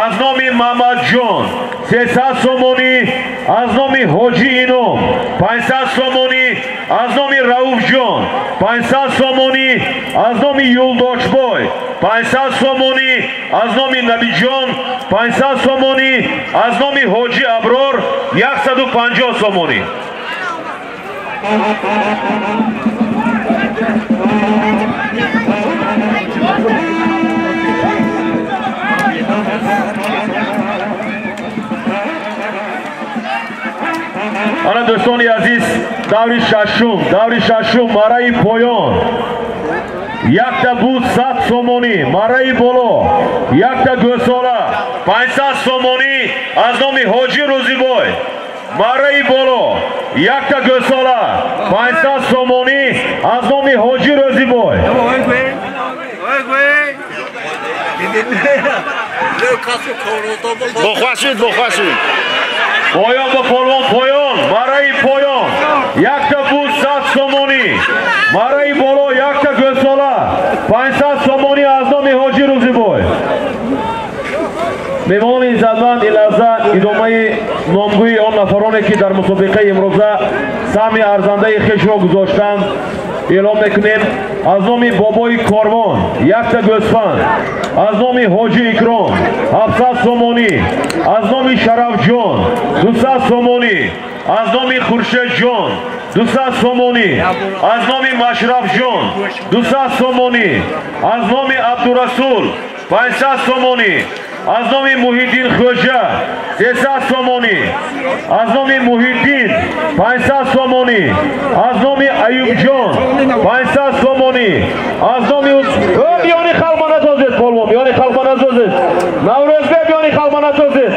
аз номи Мамадҷон 300 сомонӣ, аз номи Ҳоҷи Ином 500 сомонӣ, аз номи Рауфҷон 500 сомонӣ, аз номи Юлдошбой 500 сомонӣ, аз номи Набиҷон 500 сомонӣ, аз номи Ҳоҷи Аброр 150 сомонӣ. Ана дӯстони азиз, даври шашум, даври шашум, мараи поён. Якта буз 100 сомонӣ, мараи боло, якта гӯсола 500 сомонӣ аз номи Ҳоҷи Рӯзибой. Мараи боло, якта гӯсола 500 сомонӣ аз номи Ҳоҷи Рӯзибой. Бохвашид, бохвашид. Поён ба полвон, поён, мараи поён. Якта буз 100 сомонӣ, мараи боло, якта гӯсола 500 сомонӣ аз номи Ҳоҷи Рӯзибой. Меҳмонони иззатманд, ин лаҳза идомаи номгӯи он нафароне ки дар мусобиқаи имрӯза саҳми арзандаи хешро гузоштанд эълон мекунем. Аз номи бобои Корвон якта гӯсфанд, аз номи Ҳоҷи Икром 700 сомонӣ, аз номи Шарафҷон 200 сомонӣ, аз номи Хуршедҷон 200 сомонӣ, аз номи Машрафҷон 200 сомонӣ, аз номи Абдурасул 500 сомонӣ, аз номи Муҳиддин Хӯҷа 300 сомонӣ, аз номи Муҳиддин 500 сомонӣ, аз номи Аюбҷон 500 сомонӣ, аз номи биёни халқ натозед, полвон, биёни халқ натозед, Наврӯзбек биёни халқ натозед.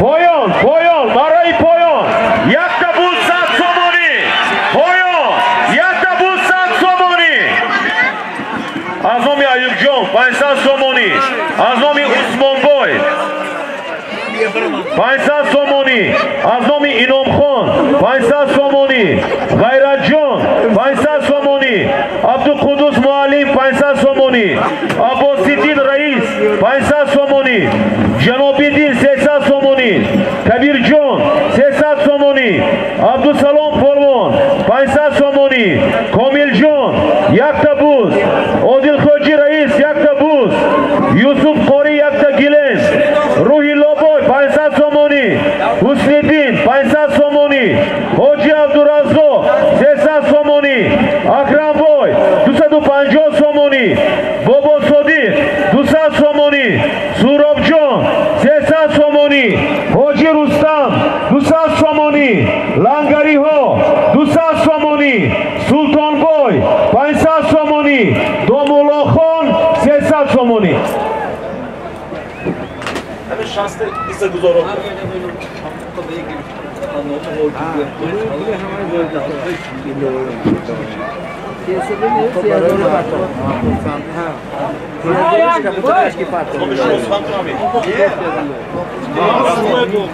Поён, поён, мараи поён, якта буз 100 сомонӣ, поён, якта буз 100 сомонӣ, аз номи Аюбҷон 500 сомонӣ, аз номи Усмонбой 500 сомонӣ, аз номи Иномхон 500 сомонӣ, Ғайратҷон 500 сомонӣ, Абдуқуддус муаллим 500 сомонӣ, Аббосиддин раис 500 сомонӣ, Ҷанобиддин 300 сомонӣ, Кабирҷон 300 сомонӣ, Абдусалом полвон 500 сомонӣ, Комилҷон якта буз, Одилхоҷи раис якта буз, Юсуф Қорӣ якта гилем, Рӯҳиллобой 500 сомонӣ, Ҳусниддин 500 сомонӣ, Ҳоҷи Абдураззоқ 300 сомонӣ, Акрамбой 250 сомонӣ, Бобосодиқ 200 сомонӣ, Суробҷон 300 сомонӣ, Ҳоҷи Рустам 200 сомонӣ, Лангариҳо 200 сомонӣ, Султонбой 500 сомонӣ, Домуллохон 300 сомонӣ.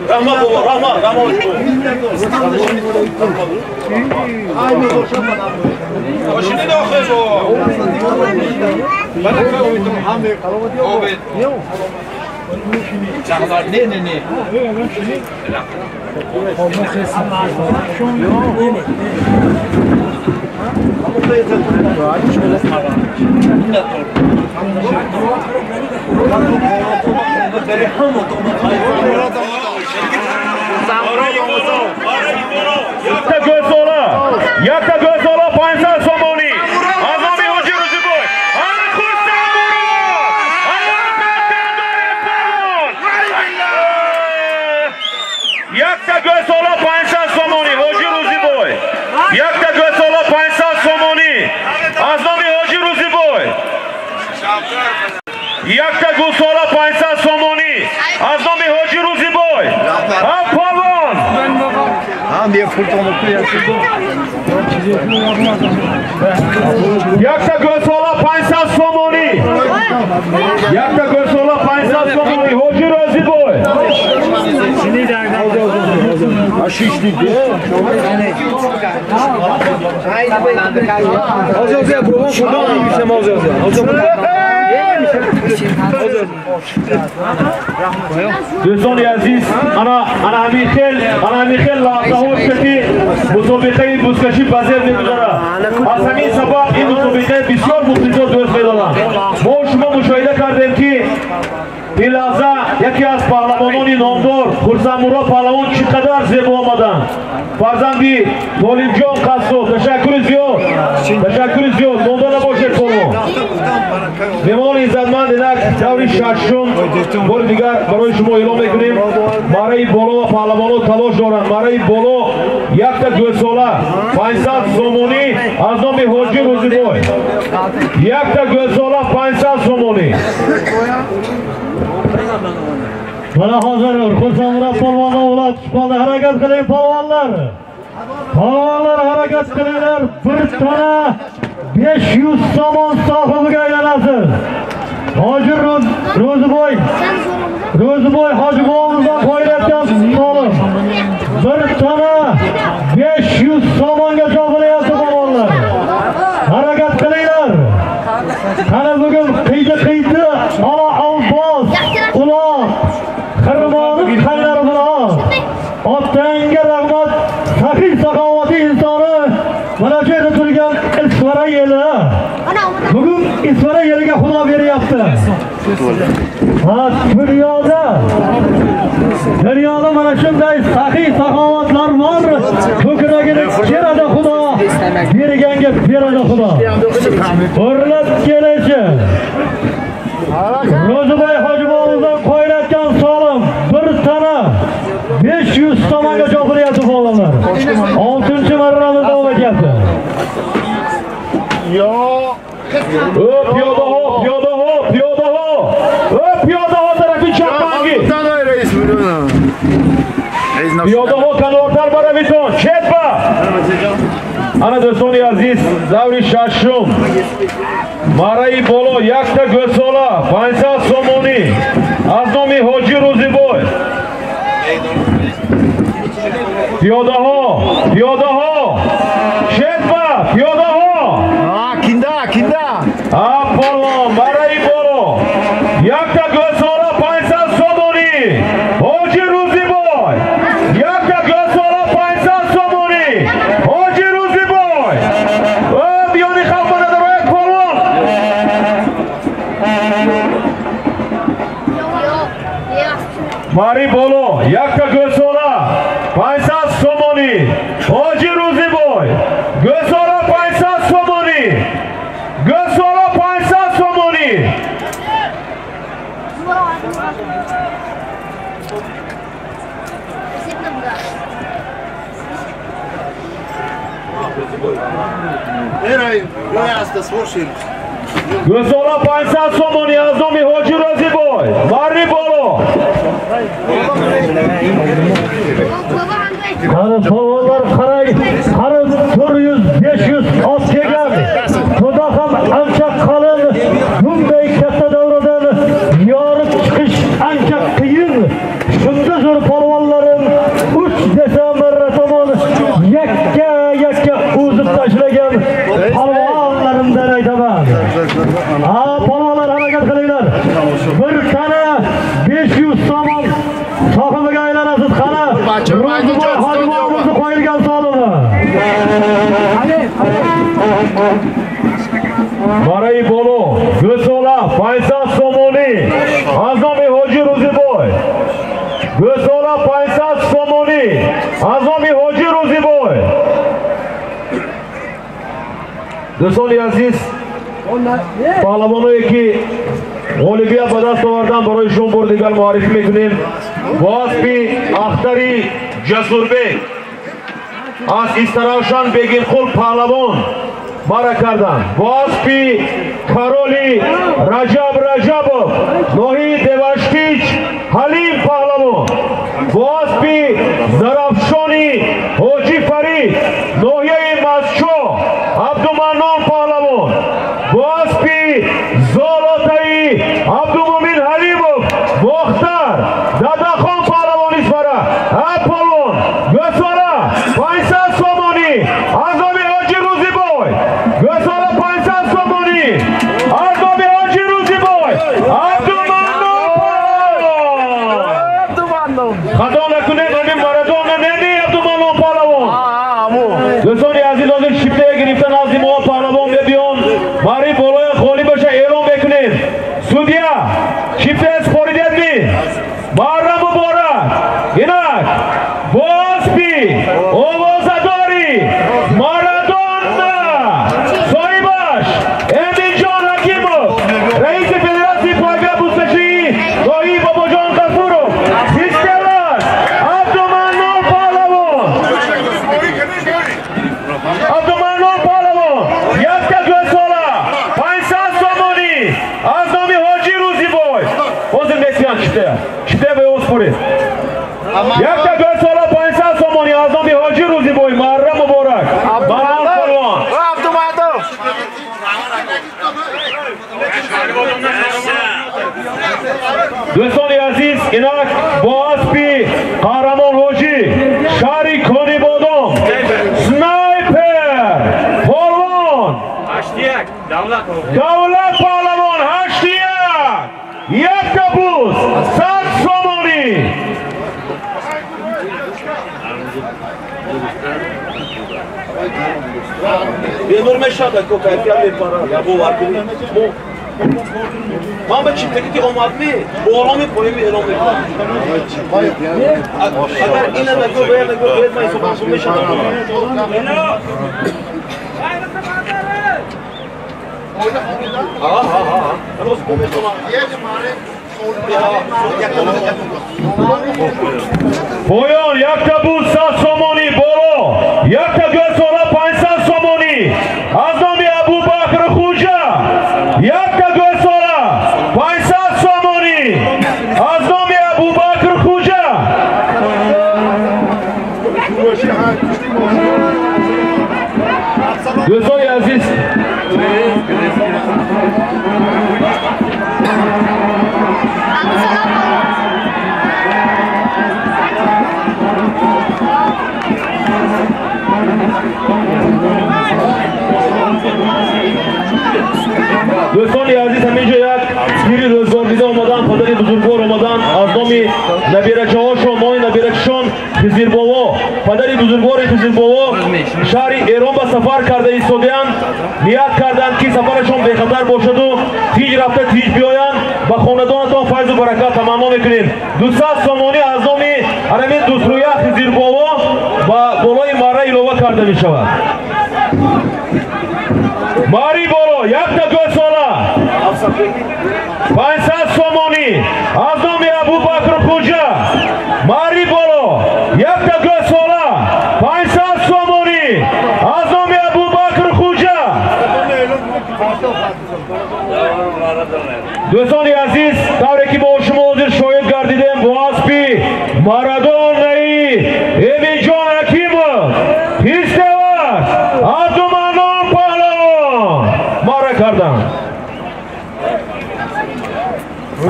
Rahmat baba, rahmat, rahmat. Якта гӯсола, якта гӯсола 500 сомонӣ. Аз номи Ҳоҷи Рӯзибой. Ана Хурсандуров! Ана Палвон! Якта гӯсола 500 сомонӣ, Ҳоҷи Рӯзибой. Якта гӯсола 500 сомонӣ. Аз номи Ҳоҷи Рӯзибой. Якта гӯсола 500 сомонӣ. Аз номи Ҳоҷи Рӯзибой. Ҳа Палвон! Якта гӯсола 500 сомонӣ. Якта гӯсола 500 сомонӣ. Ҳоҷи Рӯзибой. Дӯстони азиз, ана ҳамин хел лаҳзаҳо шуд ки мусобиқаи бузкашӣ ба зер мегузарад. Аз ҳамин сабаб ин мусобиқаи бисёр мухлисон дӯст медоранд. Мо шумо мушоҳида кардем ки ин лаҳза яке аз паҳлавонони номдор Хурсандмурод паҳлавон чӣ қадар зебо омаданд. Фарзанди Толибҷон Қассоб, ташаккури зиёд, ташаккури зиёд. Монда набошед полвон. Меҳмони иззатманд, инак Даври шашум бори дигар барои шумо эълон мекунем. Мараи боло ва паҳлавонҳо талош доранд. Мараи боло якта гӯсола 500 сомонӣ аз номи Ҳоҷи Рӯзибой. Якта гӯсола 500 сомонӣ. Mana hozir Xursandmurod polvonni o'g'li chiqdi. Harakat qiling polvonlar. Polvonlar harakat qilinglar. Bir tona 500 somon sohibiga aylanasiz. Hoji Ro'ziboy Ro'ziboy hoji bobomizdan qo'yilayotgan solim. Bir tona 500 somonga chopilyapti polvonlar. Harakat qilinglar. Qani bugun qiydi ola Abbos uloq xirmoni qaynari bilan otangga rahmat, saxiy saxovatli insoni mana shu yerda turgan Isfara yeli. Bugun Isfara yeliga xudo beryapti. Ha, dunyoda mana shunday saxiy saxovatlar bor. Ko'kragini keradi xudo, berganga beradi xudo. O'rlab kelishi. Ro'ziboy hojibovimizdan qo'yilayotgan solim bir tona 500 somonga chopilyapti bolalar. 6-marramiz davom etyapti. Yo, piyodaho, piyodaho, piyodaho. Piyodaho tarafi chapmangi. Piyodaho kanortar baraviton, chetba. Ana do'stoni aziz, davri шашум. Мараи боло якта гӯсола 500 сомонӣ аз номи Ҳоҷи Рӯзибой. Пиёдаҳо, пиёдаҳо, шетба, пиёдаҳо. Кинда, кинда. А полон, мараи боло якта гӯсола 500 сомонӣ. Ҳоҷи Рӯзибой. Якта гӯсола 500 сомонӣ. Ҳоҷи Рӯзибой. Биёни халқ дар як полон. Мари боло якта гӯсола 500 сомонӣ. Ҳоҷи Рӯзибой. Гӯсола 500 сомонӣ. Гӯсола 500 сомонӣ. Гӯсола 500 сомонӣ аз номи Ҳоҷи Рӯзибой. Мари боло. Qani polvonlar qarang, qani 400-500 ot kelgan. Xudo ham ancha qalin, bunday katta davradan yorib chiqish ancha qiyin. Shunda zo'r polvonlarim 3 desa marra tomon yakka-yakka o'zib tashlagan polvonlarimdan aytaman. Ha, polvonlar harakat qilinglar. Bir tona 500 somon sohibiga aylanasiz. Qani Ro'ziboy hojibovimizni qo'yilgan solimi. Мараи боло гӯсола 500 сомонӣ аз номи Ҳоҷи Рӯзибой. Гӯсола 500 сомонӣ аз номи Ҳоҷи Рӯзибой. Дӯстони азиз, паҳлавоное ки ғолибият ба даст овардан барои шумо бори дигар муаррифӣ мекунем. Бо аспи Ахтари Ҷасурбек аз Истаравшан Бегинқул паҳлавон бара карданд. Бо аспи Кароли Раҷаб Раҷабов ноҳияи Деваштич Ҳалим паҳлавон. Бо аспи Зарафшони Ҳоҷи Фарид ноҳияи Масчо Абдуманнон паҳлавон. Бо аспи Золотаи Абдумумин Ҳалимов Бохтар Дадахон паҳлавон Исфара. Полон гӯсола 500 сомонӣ аз номи Ҳоҷи Рӯзибой. Гӯсола 500 сомонӣ аз номи Ҳоҷи Рӯзибой. Абдуманнон паҳлавон. Хато накунед, ҳамин Марадона неми Абдуманнон паҳлавон. Дӯстони азиз, ҳозир шифтае гирифта назди мо паҳлавон мебиён. Мари болоя ғолибаша эълон мекунем. Судья, шифтае супоридедми? Марра муборак. Инак, бо аспи овозадори Марадона чипта. Чипта ба ӯ според. Якта гӯсола 500 сомонӣ аз номи Ҳоҷи Рӯзибой. Марра муборак. Барон полвон. Абдумадов. Дӯстони азиз, инак бо аспи Қаҳрамон Ҳоҷӣ шаҳри Конибодом снайпер полвон Давлат паҳлавон 8-1 якта буз 100 сомонӣ. Бемор мешавад, ко кайфият мепарад, я бовар кунед. Ман ба чиптаки ки омадми, боломи поеми эълон мекунам. Агар ина нагӯ, вая нагӯ, бояд ман ҳисобам кун мешавад. Ҳа, ҳа, ҳа. Рост кун мешавад. Поён якта буз 100 сомонӣ боло, якта гӯсола 500 сомонӣ аз номи Абубакр Хуҷа, якта гӯсола 500 сомонӣ аз номи Абубакр Хуҷа. Дӯстони азиз, дӯстони азиз, ҳаминҷо як пири рӯзгордида омадан, падари бузургвор омадан аз номи набирачаҳошон, мои набирачашон Хизирбово, падари бузургвори Хизирбово шаҳри Эрон ба сафар карда истодаанд. Ният карданд, ки сафарашон бехатар бошаду тиҷ рафта тиҷ биёянд. Ба хонадонатон файзу баракат таманно мекунем. 200 сомонӣ аз номи ҳамин дӯстрӯя Хизирбово ба болои марра илова карда мешавад. Мари боло якта гӯсола 500 сомонӣ аз номи Абубакр Хуҷа. Мари боло якта гӯсола 500 сомонӣ аз номи Абубакр Хуҷа. Дӯстони азиз, тавре ки мо шумо ҳозир шоҳид гардидем, бо аспи Марадонаи Эминҷон Ҳакимов Ҳистеваш Абдуманнон паҳлавон мара карданд.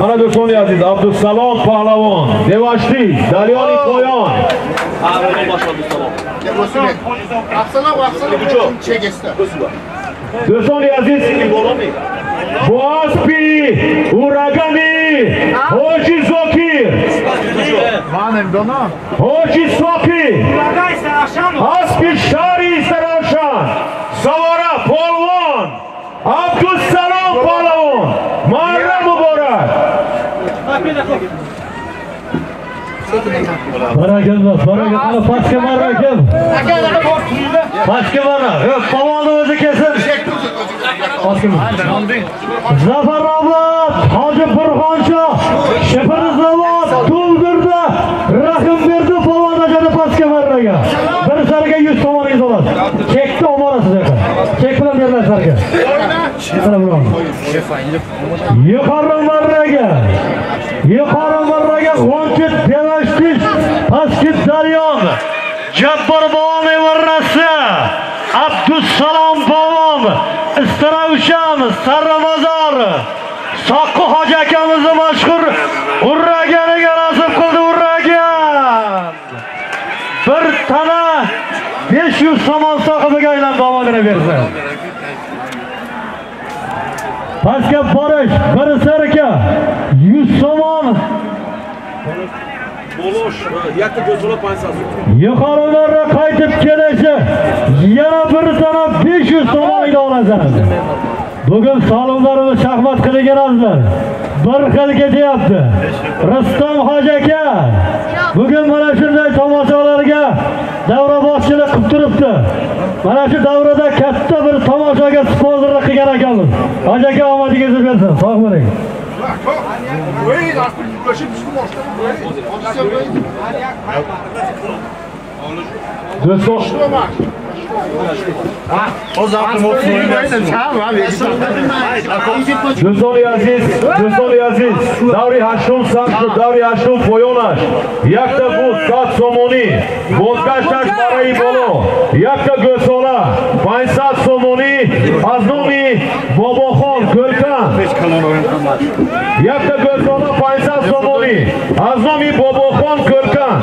Ана дӯстони азиз, Абдусалом паҳлавон Деваштӣ Дарёни поён. Дӯстони азиз, бо аспи урагани Ҳоҷи Зокир, Ҳоҷи Соқӣ, аспи шаҳри Саравшан савора полвон Абдусалом паҳлавон. Марра муборак. Баракалла, баракалла, pastga marra aka. Pastga marra. Yo'q, polvonni o'zi kelsin. Pastga marra. Zafarobod Hoji Burxonchoh Shifirizobod to'ldirdi, Rahim berdi polvon akani pastga marraga. Bir sariga 100 so'moningiz olasiz. Chekni olib borasiz aka. Chek bilan beriladi sizlarga. Yuqori marraga. Yuqori marraga G'onchit Devashtish Pastki Daryon Jabbor bobomning marrasi Abdusalom bobom Istaravshan Sarramazor Soqqi hoji akamizni mashhur urraganiga nasib qildi urragan. Bir tana 500 somon sohibiga aylandi, omadini bersin. Pastga borish bir sarka 100 somon. Yakta go'zala 500 so'm. Yuqorilarga qaytib kelishi yana bir tana 500 so'm olasan. Bugun solimlarimiz shaxmat qilgan azizlar. Bir xil ketyapti. Rustam hoji aka bugun mana shunday tomoshalarga davra boshchilik qilib turibdi. Mana shu davrada katta bir tomoshaga sponsorlik qilgan ekanmiz. Hoji aka omadingizni bersin. Sog' bo'ling. Дӯстони азиз, дӯстони азиз, даври ҳаштум сар шуд, даври ҳаштум поёнаш. Якта буз 100 сомонӣ, бозгашташ барои боло. Якта гӯсола 500 сомонӣ аз номи Бобохон Кӯлкан. Якта гӯсола 500 сомонӣ аз номи Бобохон Кӯлкан.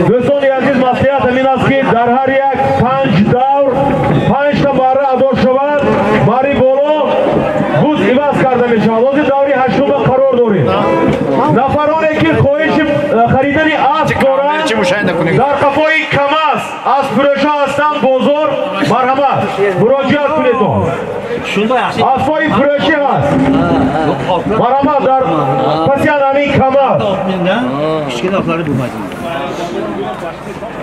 Дӯстони азиз, маслиҳат ҳамин аст, ки дар ҳар як 5 давр 5 та бара адо шавад, бари боло буз иваз карда мешавад. Ҳозир даври ҳаштума қарор дорем. Нафароне ки хоҳиши харидани асп доранд, дар қафои КамАЗ аспфурӯшҳо ҳастанд, бозор, марҳамат, муроҷиат кунедон. Аспҳои фурӯшӣ ҳаст, марҳамат, дар паси ҳамин КамАЗ. Kichkina otlarni bo'lmaydi.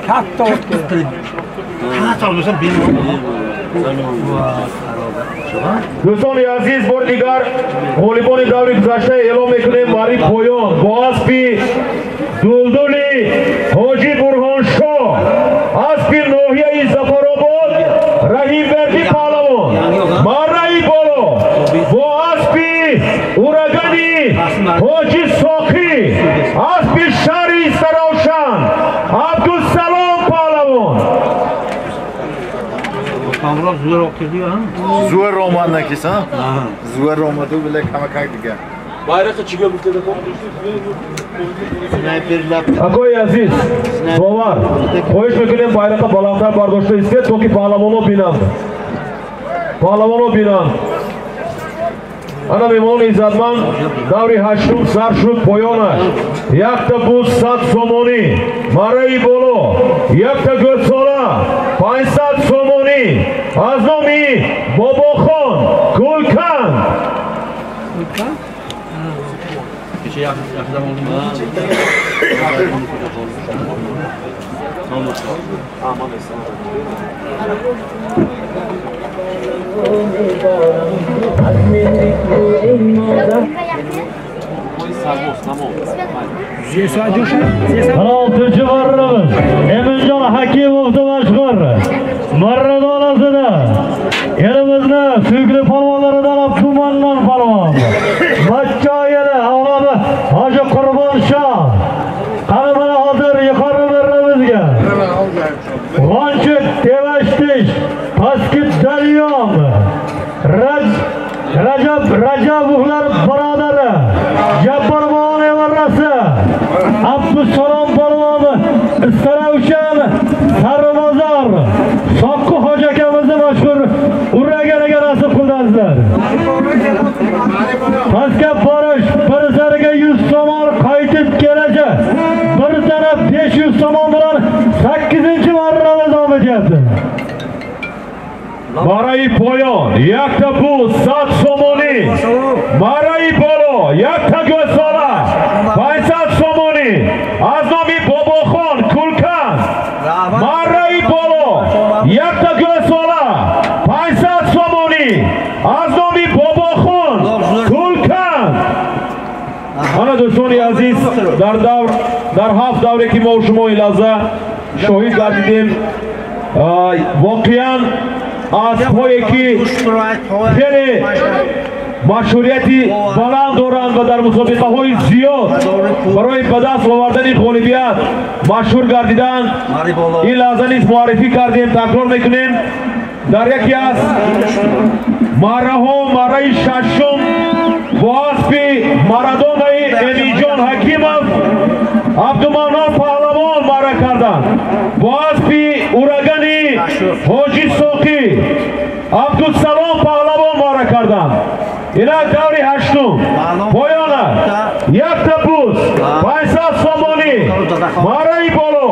Katta ot qilib. Katta ot bo'lsa bemalol. Дӯстони азиз, бори дигар ғолибони даври гузашта эълом мекунем. Бари поён бо аспи Дулдули Ҳоҷи Бурҳоншоҳ, аспи ноҳияи Зафаробод Раҳимбердӣ паҳлавон. Марраи боло бо аспи Урагани Ҳоҷи Соқӣ, аспи шаҳри Саравшан Абдусалом паҳлавон. Зур омад накиса? Зур омаду биле камакак дига. Байрақа чига гуфтада ком? Акои азиз, бовар, хоҳиш мекунем байрақа баландтар бардошта истед, то ки паҳлавонҳо бинанд. Паҳлавонҳо бинанд. Ана меҳмонони иззатманд, даври ҳаштум сар шуд, поёнаш. Якта буз 100 сомонӣ, марраи боло, якта гӯсола 500 сомонӣ аз номи Бобохон Кулкан. Oltinchi marramiz Eminjon Hakimovni mashhur marra dolasida elimizni suyukli polvonlaridan Abdumannon polvon, Machcho eli avlodi Hoji Qurbonshoh. Qani mana hozir yuqori marramizga G'onchi Tevashtish, Pastki Daryon, Rajab Rajabovlar birodari, Jabbor polvon evarasi, Abdusalom polvon Istaravshan, Saribozor, Soqqi hoji akamizni mashhur Uraganiga nasib qildi azizlar. Pastga borish bir sariga 100 somon, qaytib kelishi bir taraf 500 somon bilan 8-marramiz davom etyapti. Барои поён якта буз 100 сомонӣ, барои боло якта гӯсола 500 сомонӣ аз номи Бобохон Кулкан. Барои боло якта гӯсола 500 сомонӣ аз номи Бобохон Кулкан. Ана дӯстони азиз, дар давр, дар ҳафт давре ки мо шумо ин лаҳза шоҳид гардидем, воқеан аспҳое ки хеле машҳурияти баланд доранд ва дар мусобиқаҳои зиёд барои ба даст овардани ғолибият машҳур гардиданд, ин лаҳза низ муаррифӣ кардем. Такрор мекунем, дар яке аз марраҳо, марраи шашум, бо аспи Марадонаи Эминҷон Ҳакимов Абдуманнон паҳлавон марра карданд. Бо аспи Урагани Ҳоҷи Соқӣ Абдусалом паҳлавон марра карданд. Инак даври ҳаштум поёна. Якта буз 500 сомонӣ, марраи боло,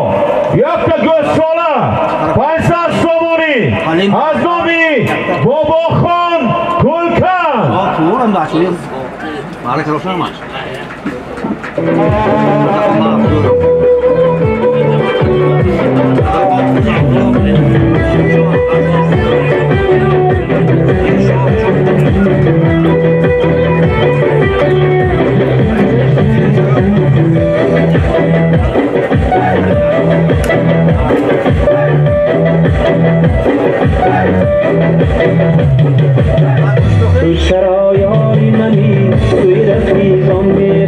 якта гӯсола 500 сомонӣ аз номи Бобохон Кулкан. تو سرایای منی، توی رفیقان.